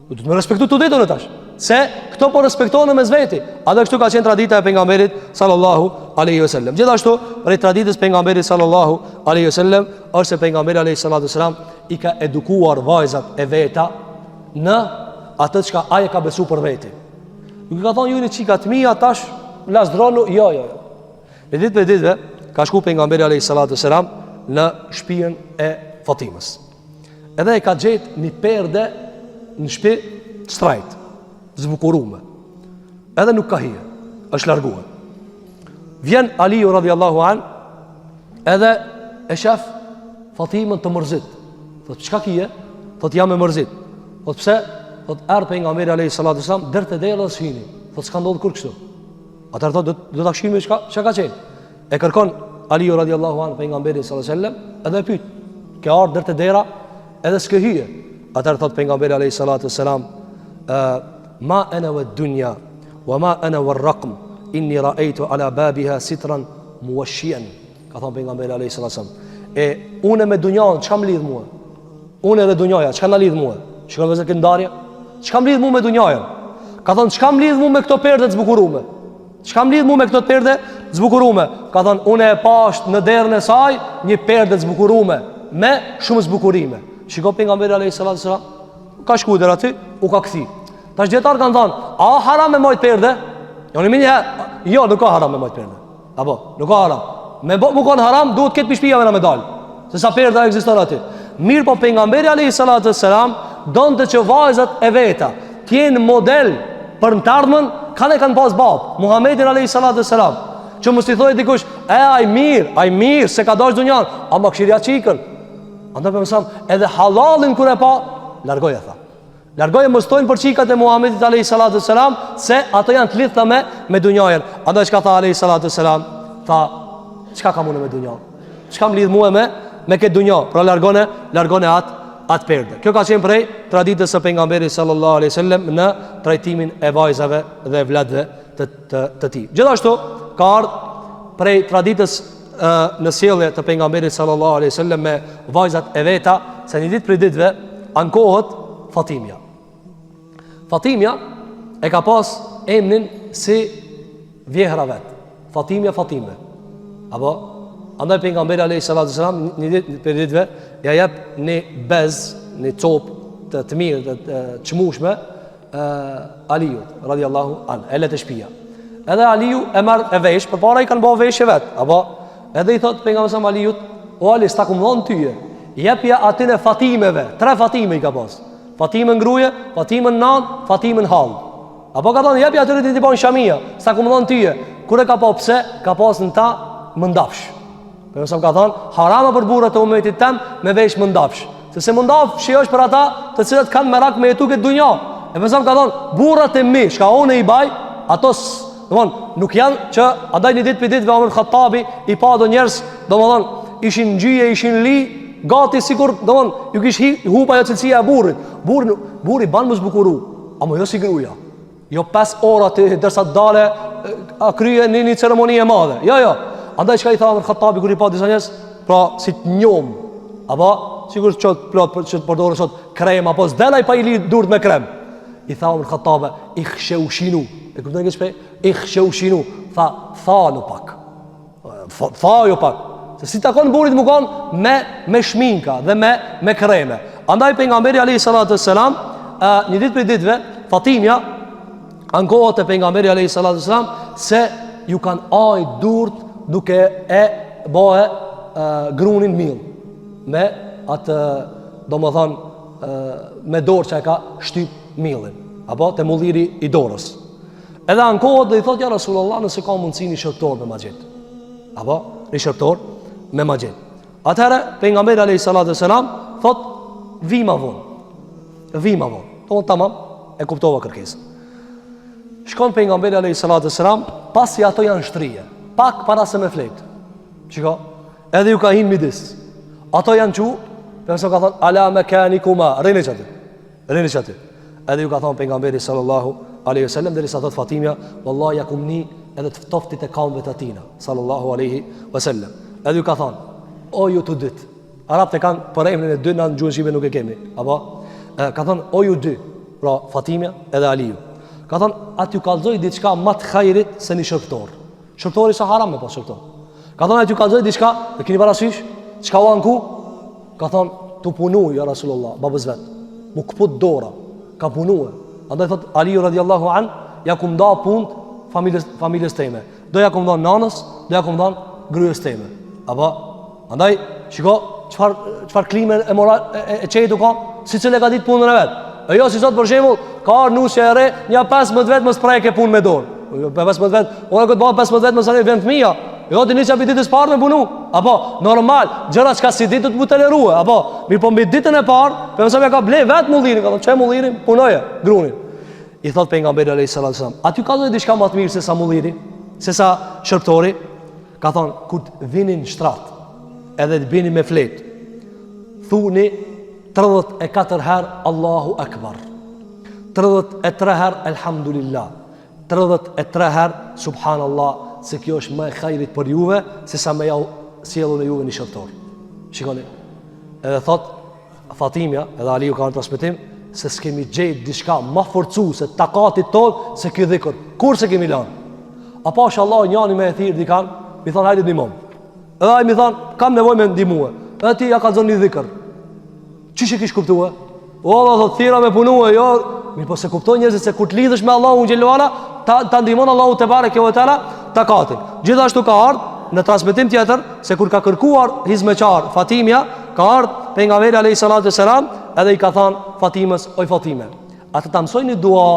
Do të më respektu të dytë tash. Se këto po respektohen mes veti. Edhe kështu ka qenë tradita e pejgamberit sallallahu alaihi wasallam. Gjithashtu, prej traditës pejgamberit sallallahu alaihi wasallam është se pejgamberi alaihi salatu wasallam i ka edukuar vajzat e veta në atë çka ai e ka besu për veti. Nuk i ka thonë ju jeni çika të mia tash lazdronu, jo jo jo. Një ditë prej ditëve ka shku pejgamberi alaihi salatu wasallam në shtëpinë e Fatimës. Edhe e ka gjetë një perde në shpi strajt, zbukurume. Edhe nuk ka hije, është largue. Vjen Aliu radiallahu an, edhe e shef Fatimën të mërzit. Thot, çka kije? Thot, jam e mërzit. Thot, pse? Thot, erdh pejgamberi alejhi salatu selam, deri te dera dhe s'hini. Thot, s'ka ndodhë kurrë kështu. Atëherë thot, do, do ta kqyrim çka, çka ka qenë. E kërkon Aliu radiallahu anhu pejgamberin sallallahu alaihi wasallam, edhe e pyet, ke ardhur deri te dera, edhe s'ke hyje. Atëherë thot pejgamberi alaihi salatu wasalam, ma ana wa dunya wa ma ana wa raqm inni ra'aytu ala babiha sitran muwashiyan. Ka thon pejgamberi alaihi salatu wasalam, e unë me dunjan çka më lidh mua? Unë edhe dunjaja, çka na lidh mua? Shikon vëllezër këtë ndarje? Çka më lidh mua me dunjanë? Ka thon çka më lidh mua me këto perde të zbukurume? Çka më lidh mu me këto perde të zbukurume? Ka thonë, unë e pash në derën e saj një perde të zbukurume, me shumë zbukurime. Shiko pejgamberi alejhi salatu selam, ka shku deri aty, u ka kthy. Tash dijetarët kanë thonë, a haram me majt perde? Jo, një menjëherë, jo, nuk ka haram me majt perde. Apo, nuk ka haram. Me bo, mu kanë haram, duhet këtë pi shpijave na me dalë. Se sa perda ekziston aty. Mirëpo pejgamberi alejhi salatu selam, donte që vajzat e veta, t'jenë model për në t'ardhmen, kanë e kanë pas babë, Muhammedin alejhi salatu selam. Që mos t'i thojë dikush, e ai mirë, ai mirë, s'e ka dash dunjan, ama kshyrja çikën. Andaj pejgamberi edhe hallallin kur e pa, largoje, tha. Largoje mos thojnë për çikat e Muhammedit alejhi salatu selam se ato janë të lidhta me me dunjajën. Andaj çka tha alejhi salatu selam? Tha, çka kam unë me dunja? Çka më lidh mua me me këtë dunja? Pra largone, largone at at perde. Kjo ka qenë prej traditës së pejgamberit sallallahu alaihi wasallam në trajtimin e vajzave dhe evladëve të të të tij. Gjithashtu ka ardhur prej traditës në sjellje të pejgamberit sallallahu alaihi wasallam me vajzat e veta se një ditë prej ditëve ankohet Fatimja. Fatimja e ka pas emnin si Vjehra vet, Fatimja Fatime. Apo andaj pejgamberi alayhi salatu selam një ditë prej ditëve ja jep një bez, një copë të të mirë të, të çmueshme ë Aliut radiallahu an, e le te shtëpia. Edhe Aliu e merr e vesh, përpara i kanë bë veshje vet, apo edhe i thot pejgamberi sa Aliut, o Ali, s'ta kum dhon tyje. Jepja atyne Fatimeve, tre Fatime i ka pas. Fatimën gruje, Fatimën nan, Fatimën hall. Apo ka thonë, jepja atyre t'i bojnë shamia, s'ta kum dhonë tyje. Kur e ka pa pse, ka pas në ta mëndafsh. Pejgamberi sa ka thonë, haram për burrat e umetit tem me vesh mëndafsh. Sepse mëndafshi është për ata të cilët kanë merak me jetu këtë dunja. E pejgamberi sa ka thonë, burrat e mi, shka unë i baj, ato Domthon, nuk janë që andaj një ditë prej ditëve Omer Khattabi i pa do njerëz, domthon, ishin ngjye, ishin li, gati sikur, domthon, ju kish hup ajo cilësia e burrit. Burri, burri ban m'u zbukuru, Amo jo si gruja. Jo 5 ora të derisa të dale a krye një, një ceremoni e madhe. Jo, jo. Andaj çka i tha Omer Khattabi kur i pa disa njerëz, pra si të njom. Apo sikur që plot për që të përdorin sot krem apo s'del ai pa i li durt me krem. I tha Omer Khattabi, ikhsheushinu. E kupton këtë shprehje? Ikhsheushinu. Tha, thanu pak. Thaju pak. Se s'i takon burrit me kon me, me shminka dhe me, me kreme. Andaj pejgamberi alayhi salatu selam, një ditë prej ditëve, Fatimja ankohet te pejgamberi alayhi salatu selam se ju kanë aj durt duke e bo grunin mill me atë domethënë me dorë që e ka shtyp millin apo te mulliri i dorës Edhe ankohet dhe i thot ja Rasulullah nëse ka mundësi një shërbëtor me ma gjet. Apo një shërbëtor me ma gjet. Atëherë pejgamberi alayhi salatu selam thot vi ma vonë. Vi ma vonë. Thonë tamam, e kuptova kërkesën. Shkon pejgamberi alayhi salatu selam pasi ato janë shtrije, pak para se me flet. Shiko, edhe ju ka hin midis. Ato janë çu, pejgamberi ka thon ala mekanikuma, rrini qaty. Rrini qaty. Edhe ju ka thonë pejgamberi sallallahu alaihi wasallam derisa thot Fatimja, wallahi ja kum ni edhe të ftoftit e kamve të tina, sallallahu alaihi wasallam. Edhe ju ka thonë, o ju të dytë. Arabët e kanë për emrin e dy në gjuhën shqipe nuk e kemi. Apo e, ka thonë o ju dy, pra Fatimja edhe Aliu. Ka thonë a t'ju kallzoj diçka më të hajrit se një shërbëtor. Shërbëtori s'a haram me pas shërbëtor. Ka thonë a t'ju kallzoj diçka, e keni parasysh? Çka u anku? Ka thonë, tu punu, ja Rasulullah, babës vet. M'u këput dora, ka punue. Andaj thot, Aliu radiallahu an, ja kum da punt familjes, familjes teme. Do ja kum dhanë nanës, do ja kum dhanë grues teme. Apo, andaj, shiko, çfarë, çfarë klime e moral, e, e, e qetë u kanë, secili e ka ditë punën e vet. E jo si sot për shembull, ka ardhur nusja e re, nja 15 vjet mos preke punë me dorë. Jo 15 vjet, ora këtë bëhet 15 vjet mos vjen fëmija. Jo ti nisja pi ditës parë me punu. Apo normal, gjëra çka s'i di do të mu tolerue. Apo, mirëpo mbi ditën e parë, pejgamberi ja ka ble vet mullirin, ka thonë qe mullirin, punoje grunin. I thot pejgamberi alayhis salam, a t'ju kallzoj diçka më të mirë se sa mulliri, se sa shërbëtori? Ka thonë, kur të vini në shtrat, edhe të bini me flet, thuni 34 herë Allahu Akbar, 33 herë Elhamdulillah, 33 herë Subhanallah, se kjo është më e hajrit për juve, se sa me jau sjell unë juve një shërbëtor. Shikoni, edhe thot, Fatimja, edhe Aliu ka në transmetim, se s'kemi gjetë diçka ma forcuese takatit tonë se ky dhikër. Kurrë s'e kemi lanë? A pasha Allah njani me e thirr dikan, mi thonë hajde ndihmom. Edhe ai mi thonë, kam nevojë me ndihmue. Edhe ti ja kallzon një dhikër. Qysh e kish kuptue? O Allah, thot, thirra me punue, jo. Mirëpo s'e kuptojnë njerëzit se kur të lidhesh me Allahun xhelle ve ala, ta, ta ndihmon Allahu tebareke ve teala takatin. Gjithashtu ka ardhë në transmetim tjetër se kur ka kërkuar hizmeqar Fatimja, ka ardhë pejgamberi alayhi salatu selam edhe i ka thanë Fatimës, oj Fatime, a të ta mësoj një dua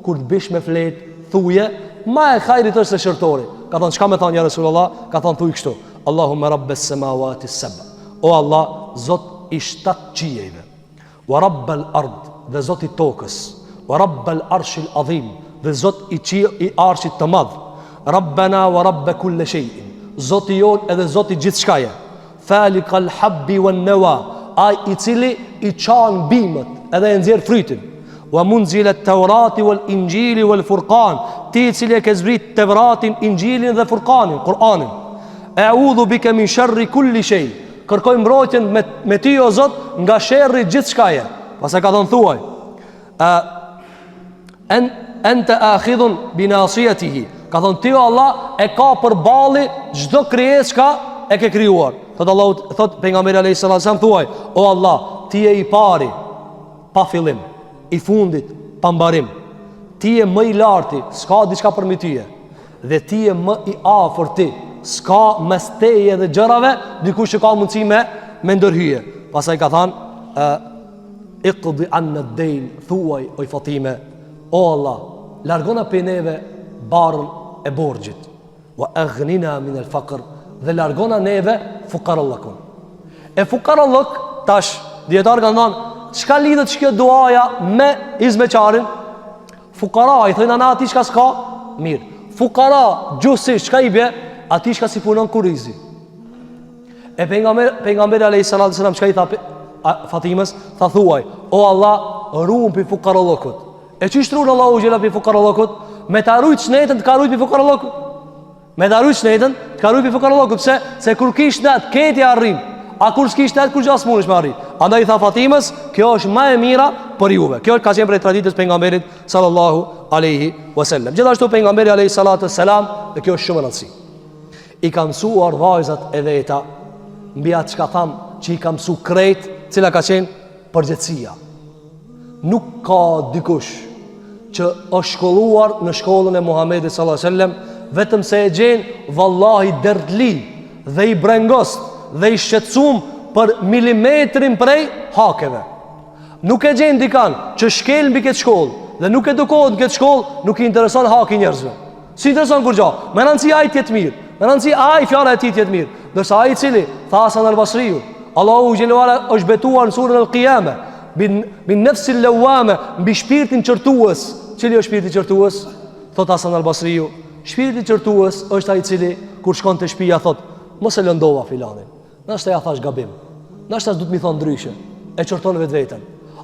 kur të bish me flet, thuje, ma e hajrit është se shërbëtori. Ka thonë, çka me thonë, ja Resulullah? Ka thonë, thuj kështu, Allahumme rabbes semawati seba. O Allah, Zot i shtatë qiejve. Wa rabbel ard dhe Zot i tokës. Wa rabbel arshil adhim dhe Zot i qi i arshit të madh. Rabbena wa rabbe kulle shejin. Zoti jonë edhe Zoti gjithçkaje. Falikal habbi wan nawa, ai i cili i çan bimët edhe e nxjerr frytin. Wa munzil at-Taurati wal Injili wal Furqan, ti i cili e ke zbrit Tevratin, Injilin dhe Furqanin, Kur'anin. Eudhu bike min sharri kulli shay. Kërkoj mbrojtjen me, me ti o Zot nga sherri gjithçkaje. Pastaj ka thënë thuaj. A en ente akhidhun bi nasiyatihi. Ka thonë ti o Allah e ka për balli çdo krijesë çka e ke krijuar. Thot Allahu, thot pejgamberi alayhis salam thuaj, o Allah, ti je i pari pa fillim, i fundit pa mbarim. Ti je më i larti, s'ka diçka përmi tyje. Dhe ti je më i afërti, s'ka mes teje dhe gjërave dikush që ka mundësi me me ndërhyje. Pastaj ka thanë, iqdi anna dejn, thuaj oj Fatime, O Allah, largona prej neve barrën e borxhit. Wa aghnina min al faqr dhe largona neve fukarallëkun. E fukarallëk tash dijetarët kanë thënë, çka lidhet kjo duaja me hizmeqarin? Fukara i thonë ana atij çka s'ka? Mirë. Fukara gjuhësisht çka i bje? Atij çka s'i punon kurrizi. E pejgamberi pejgamberi alayhi salatu selam çka i tha Fatimës, tha thuaj, o Allah, ruam pi fukarallëkut. E qysh t'run Allahu xhela pi fukarallëkut? Me ta rujt shnetën të ka rujt pi fukarallëkut. Me ta rujt shnetën të ka rujt pi fukarallëkut. Pse? Se kur ki shnet, krejt i arrin. A kur s'ki shnet, kurgja s'munesh me arrit. Andaj i tha Fatimës, kjo është ma e mira për juve. Kjo ka qenë prej traditës pejgamberit sallallahu alaihi wasallam. Gjithashtu pejgamberi alaihi salatu selam, dhe kjo është shumë e rëndësishme. I ka mësuar vajzat e veta mbi atë çka tham që i ka mësu krejt, cila ka qenë përgjegjësia. Nuk ka dikush që është shkolluar në shkollën e Muhamedit sallallahu alaihi wasallam vetëm se e gjen vallahi dertli dhe i brengost dhe i shqetësum për milimetrin prej hakeve. Nuk e gjen dikan që shkel mbi këtë shkollë dhe nuk edukohet në këtë shkollë, nuk i intereson haki i njerëzve. S'i intereson kurgjo. Me rëndësi ai të jetë mirë. Me rëndësi ai fjala e tij të jetë mirë. Ndërsa ai i cili tha Hasan al-Basriu, Allahu xhele ve ala është betuar në surën Al-Qiyame, bin nefsil lawame, mbi shpirtin qortues. Cili është shpirti qortues? Thot Hasan al-Basriu, shpirti qortues është ai i cili kur shkon te shtëpia thot, mos e lëndova filanin. Nashta ja thash gabim. Nashta duhet me i thonë ndryshe. E qorton vetveten.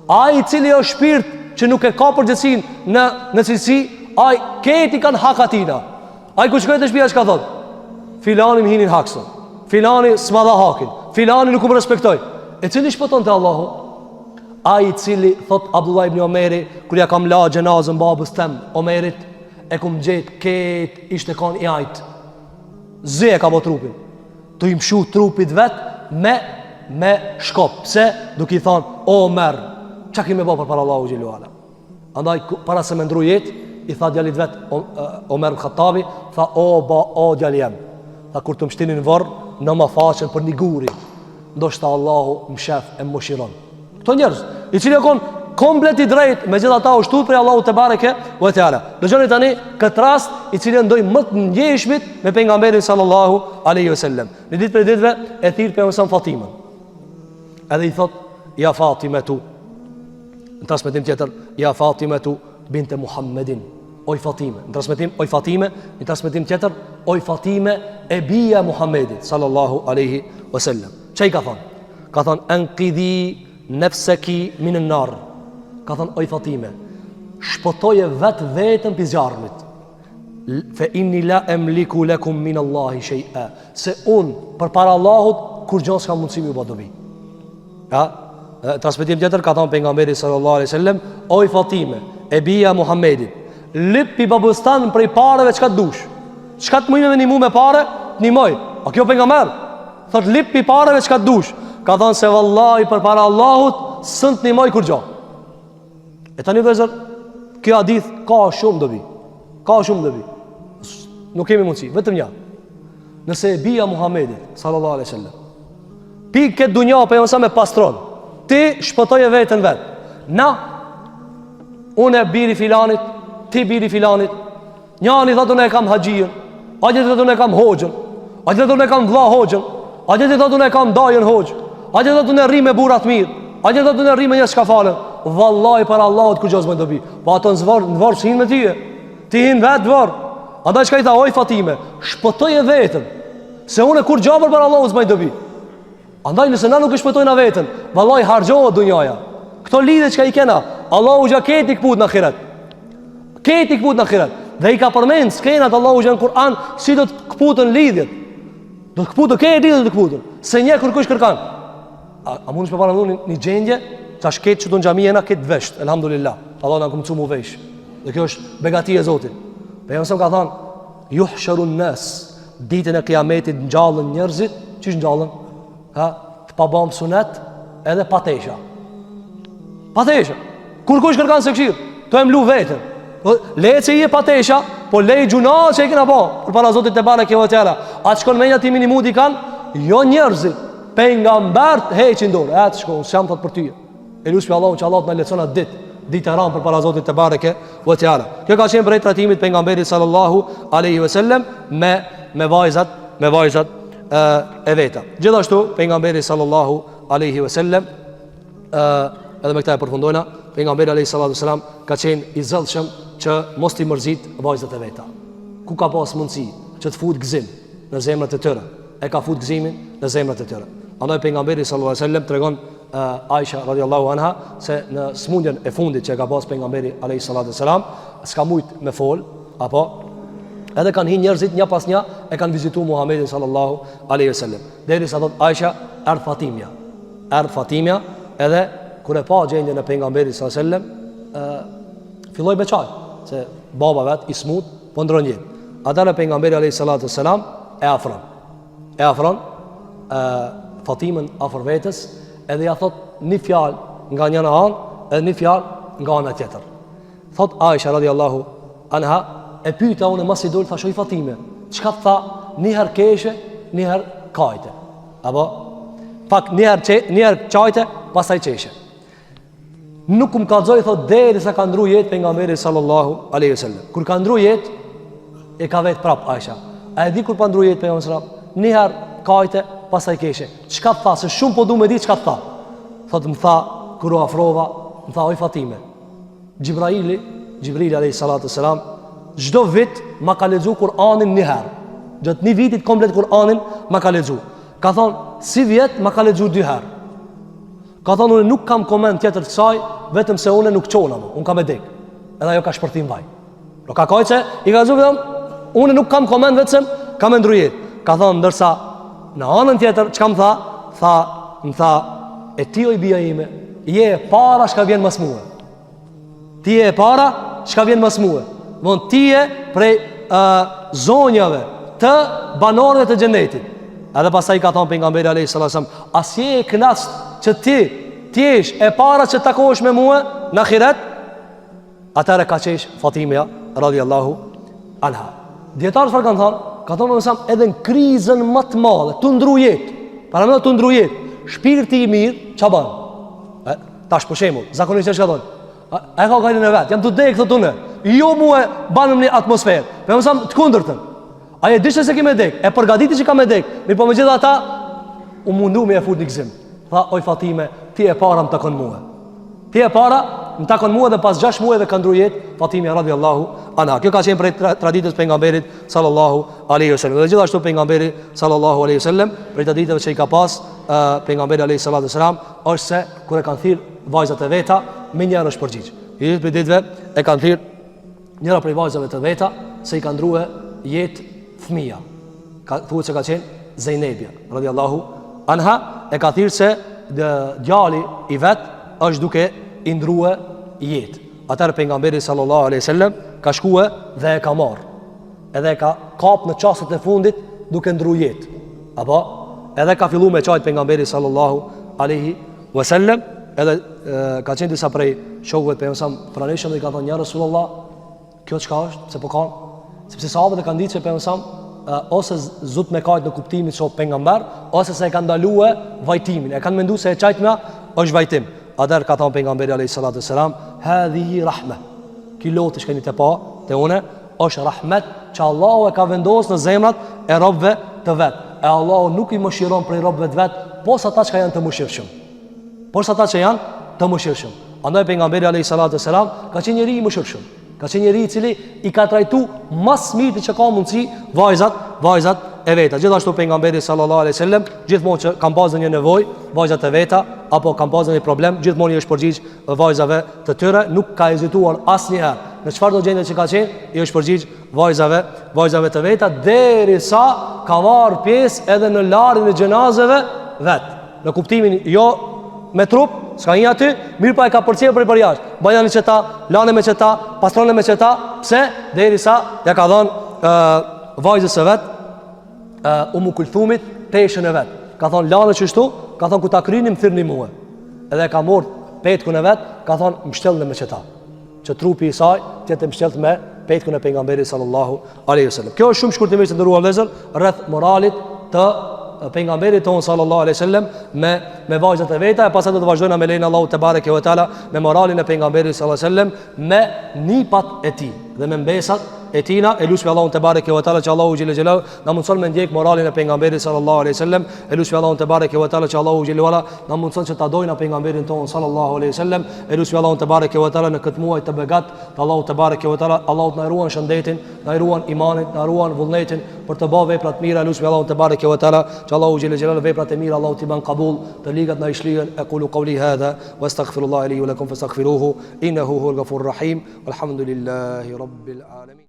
Ai i cili është shpirt që nuk e ka përgjegjësinë në në cilësi, ai krejt i kanë hak atina. Ai kur shkon te shtëpia çka thot? Filani më hini n'hak sot. Filani s'ma dha hakin. Filani nuk më respektoi. E cili shpëton te Allahu? Ai i cili thot Abdullah ibn Omeri kur ja kam la xhenazën babës tem Omerit e kum gjet krejt ishte kon i ajt. Zi e ka bo trupin. Tu i mshu trupit vet me me shkop. Pse? Duke i thonë, o Omer, çka ki me bo përpara Allahu xhele ve ala? Andaj, para se me ndru jetë, i tha djalit vet, Omer Khattabi, tha, o, ba, o djali jem, tha, kur të m'shtini n'vorr, vnoma faqen për një guri, ndoshta Allahu më shef e më mëshiron. Këto njerëz, i cili u kon komplet i drejt, megjithatë u shtu prej Allahu tebareke ve teala. Dëgjoni tani këtë rast i cili ndoj më të ndjeshmit me pejgamberin sallallahu alaihi wasallam. Një ditë prej ditëve e thirr pejgamberi Fatimën. Edhe i thot ja Fatimetu. Në transmetim tjetër, ja Fatimetu binte Muhammedin. Oj Fatime, në transmetim oj Fatime, në transmetim tjetër oj Fatime e bija e Muhammedit sallallahu alaihi wasallam. Çka i ka thonë? Ka thonë enkidhi nefseki minen nar. Ka thonë oj Fatime, shpëtoje vetë veten pi zjarmit. Fe inni la emliku lekum min Allahi shej'a. Se unë përpara Allahut kurgjo s'kam mundësi me ju ba dobi. Ja, transmetim tjetër ka thonë pejgamberi sallallahu alaihi wasallam, oj Fatime, e bija e Muhammedit, lyp pi babës tan prej pareve çka të dush. Çka të mujë me nimu me pare, të nimoj. A kjo pejgamber? Thot lyp pi pareve çka të dush. Ka thonë se vallahi përpara Allahut s'un të nimoj kurgjo. E tani vëllezër, kjo hadith ka shumë dobi. Ka shumë dobi. Nuk kemi mundësi, vetëm një. Nëse e bija Muhammedit, sallallahu alaihi sallam, pi këtë dunja pejgamberi alejhi selam e pastron, ti shpëtoje veten vetë. Na, unë e biri filanit, ti biri filanit, Njani thotë unë e kam haxhijën, ai tjetri thotë unë e kam hoxhën, ai tjetri thotë unë e kam vlla hoxhën, ai tjetri thotë unë e kam dajën hoxhë, ai tjetri thotë unë rri me burra të mirë, ai tjetri thotë unë rri me njerëz çka falen. Vallahi para Allahut kurgjo s'bën dobi. Po ato në vorr, në vorr s'hin me ty. Ti hin vetë n'vorr. Andaj çka i tha oj Fatime, shpëtoje veten. Se unë kurgjo përpara Allahut s'bëj dobi. Andaj nëse na nuk e shpëtojna veten, vallahi harxhohet dunjaja. Këto lidhje çka i kena, Allahu xha krejt i kput në ahiret. Krejt i kput në ahiret. Dhe i ka përmend skenat Allahu xha në Kur'an si do të kputen lidhjet. Do të kputen krejt lidhjet do të kputen. S'e njeh kërkush kërkan. A, a mundesh me paramendu një, një gjendje, tash krejt qëtu në xhami jena krejt vesht, elhamdulillah. Allahu na ka mundsu mu vesh. Dhe kjo është begati e Zotit. Pejgamberi ka thanë. Juhsheru nas, ditën e kiametit ngjallen njerëzit, qysh ngjallen? Ha, të pabam sunet edhe pa tesha. Pa tesha. Kurkush kërkan s'e kqyr, tu e mlu veten. Po, le që je pa tesha, po lej gjynahet që i kena bo, përpara Zotit tebareke ve teala. A të shkon menja ti me nimu dikan? Jo njerëzit, pejgambert heqin dorë. E të shkon, s'jam thot për ty. E lusmi Allahun që Allahu të na lehtëson atë ditë, ditë e rëndë përpara Zotit tebareke ve teala. Kjo ka qenë prej trajtimit pejgamberit sallallahu alaihi wasallam me me vajzat, me vajzat e, e veta. Gjithashtu pejgamberi sallallahu alaihi wasallam ë edhe me këtë e përfundojna, pejgamberi alaihi salatu wasallam ka qenë i zellshëm që mos t'i mërzit vajzat e veta. Ku ka pas mundësi që të fut gëzim në zemrat e tyre? E ka fut gëzimin në zemrat e tyre. Andaj pejgamberi sallallahu alaihi wasallam tregon Aisha radiallahu anha se në smundjen e fundit që e ka pas pejgamberi alayhi salatu selam s'ka mujt me fol apo edhe kanë hi njerëzit një pas një e kanë vizitu Muhammedin sallallahu alaihi wasallam derisa thot Aisha erdh Fatimja erdh Fatimja edhe kur e pa gjendjen e pejgamberit sallallahu alaihi wasallam filloi me qajt se baba vet i smut po ndron jetë atëherë pejgamberi alayhi salatu selam e afron e afron e, Fatimën afër vetes edhe ja thot një fjalë nga njëna anë edhe një fjalë nga ana tjetër. Thot Aisha radiallahu anha e pyeta unë masi dol thash oj Fatime, çka tha një herë keshe, një herë kajte. Apo pak një herë qe, një herë qajte, pastaj qeshe. Nuk më kallzoi thot derisa ka ndru jetë pejgamberi sallallahu alaihi wasallam. Kur ka ndru jetë e ka vet prap Aisha. A e di kur pa ndru jetë pejgamberi sallallahu alaihi wasallam? Një herë kajte, pastaj keshe. Çka tha se shumë po du me di çka tha. Thot më tha kur u afrova, më tha oj Fatime. Xhibraili, Xhibrili alaihi salatu selam, çdo vit ma ka lexu Kur'anin një herë. Gjatë një vitit komplet Kur'anin ma ka lexu. Ka thon sivjet ma ka lexu dy herë. Ka thonë unë nuk kam koment tjetër të kësaj, vetëm se unë nuk çona më, unë kam me dek. Edhe ajo ka shpërthi n'vaj. Nuk ka kajt se i ka zuar vetëm unë nuk kam koment vetëm kam me ndru jetë. Ka thonë ndërsa në anën tjetër çka më tha? Tha, më tha e ti oj bija ime, je e para çka vjen mas mua. Ti je e para, çka vjen mas mue. Von ti je prej uh, zonjave të banorëve të xhenetit. Edhe pastaj ka thënë pejgamberi alayhis salam, a s'je e knaqt që ti të jesh e para që takohesh me mua në ahiret? Atëherë ka qesh Fatimja radhiyallahu anha. Dijetarët çfarë kanë thënë? Ka thënë më edhe në krizën më të madhe, tu ndru jetë. Paramendo tu ndru jetë. Shpirti i mirë, ça ban? E, tash për shembull, zakonisht çka thonë? A, e ka gajlen e vet, jam tu dek thotë unë. Jo mua banëm një atmosferë. Po më të kundërtën. Ai e dishte se ki me dek, e përgatiti që ka me dek. Mirëpo megjithatë u mundu me e fut një gëzim. Tha, oj Fatime, ti e para më takon mua. Ti e para më takon mua dhe pas 6 muajve ka ndru jetë Fatimja radhiyallahu anha. Kjo ka qenë prej tra traditës pejgamberit sallallahu alaihi wasallam. Dhe gjithashtu pejgamberi sallallahu alaihi wasallam prej traditave që i ka pas uh, pejgamberi alaihi salatu wasalam është se kur e kanë thirr vajzat e veta, menjëherë është përgjigj. Një ditë prej ditëve e kanë thirr njëra prej vajzave të veta se i ka ndrue jetë fëmija. Ka thuhet se ka qenë Zejnebja radiallahu anha e ka thirr se djali i vet është duke i ndrue jetë. Atëherë pejgamberi sallallahu alaihi wasallam ka shkue dhe e ka marr. Edhe e ka kap në çastet e fundit duke ndru jetë. Apo edhe ka fillu me qajt pejgamberi sallallahu alaihi wasallam, edhe e, ka qenë disa prej shokëve të pejgamberit pranishëm dhe i ka thonë ja Rasulullah, kjo çka është, pse po kan? Sepse sahabët e kanë ditë se pejgamberi ose zut me kajt në kuptimin se o pejgamber, ose se e kanë ndalue vajtimin. E kanë menduar se e qajtmja është vajtim. Atëherë ka thënë pejgamberi alayhi salatu selam, "Hadhihi rahme." Ky lot që keni të pa te unë është rahmet që Allahu e ka vendosur në zemrat e robëve të vet. E Allahu nuk i mëshiron prej robëve të vet, pos ata që janë të mëshirshëm. Pos ata që janë të mëshirshëm. Andaj pejgamberi alayhi salatu selam ka qenë njeri i mëshirshëm. Ka qenë njeri i cili i ka trajtu ma s'miri që ka mundësi vajzat, vajzat e veta. Gjithashtu pejgamberi sallallahu alaihi wasallam gjithmonë që kanë pasur një nevojë, vajzat e veta apo kanë pasur një problem, gjithmonë i është përgjigj vajzave të tyre, nuk ka hezituar asnjëherë. Në çfarëdo gjendje që ka qenë, i është përgjigj vajzave, vajzave të veta derisa ka marrë pjesë edhe në larjen e xhenazeve vet. Në kuptimin jo me trup, s'ka hi aty, mirëpo e ka përcjell prej përjashtë. Bajani qeta, lane me qeta, pastrone me qeta, pse? Derisa ja ka dhënë ë. vajzës së vet, uh, Umu Kulthumit, teshën e vet. Ka thonë lane qështu, ka thonë kur ta kryni m'thirrni mue. Edhe e ka marrë petkun e vet, ka thonë mshtjellne me qeta. Që trupi i saj të jetë mbështjellë me petkun e pejgamberit sallallahu alaihi wasallam. Kjo është shumë shkurtimisht të nderuar vëllezër rreth moralit të pejgamberit tonë sallallahu alaihi wasallam me me vajzat e veta e pastaj do të vazhdojmë me lejen e Allahut tebareke ve teala me moralin e pejgamberit sallallahu alaihi wasallam me nipat e tij dhe me mbesat e tina e lusmi Allahun tebareke ve teala që Allahu xhele xhelaluhu na mundson me ndjek moralin e pejgamberit sallallahu alaihi wasallam e lusmi Allahun tebareke ve teala që Allahu xhele ve ala na mundson që ta dojna pejgamberin tonë sallallahu alaihi wasallam e lusmi Allahun tebareke ve teala në këtë muaj të begat të Allahu tebareke ve teala Allahu të na ruan shëndetin na ruan imanin na ruan vullnetin për të bërë vepra të mira e lusmi Allahun tebareke ve teala që Allahu xhele xhelaluhu veprat e mira Allahu t'i bën kabul të ligat na i shlyen aqulu qawli hadha wastaghfirullaha li wa lakum fastaghfiruhu innahu huwal ghafurur rahim walhamdulillahi rabbil alamin.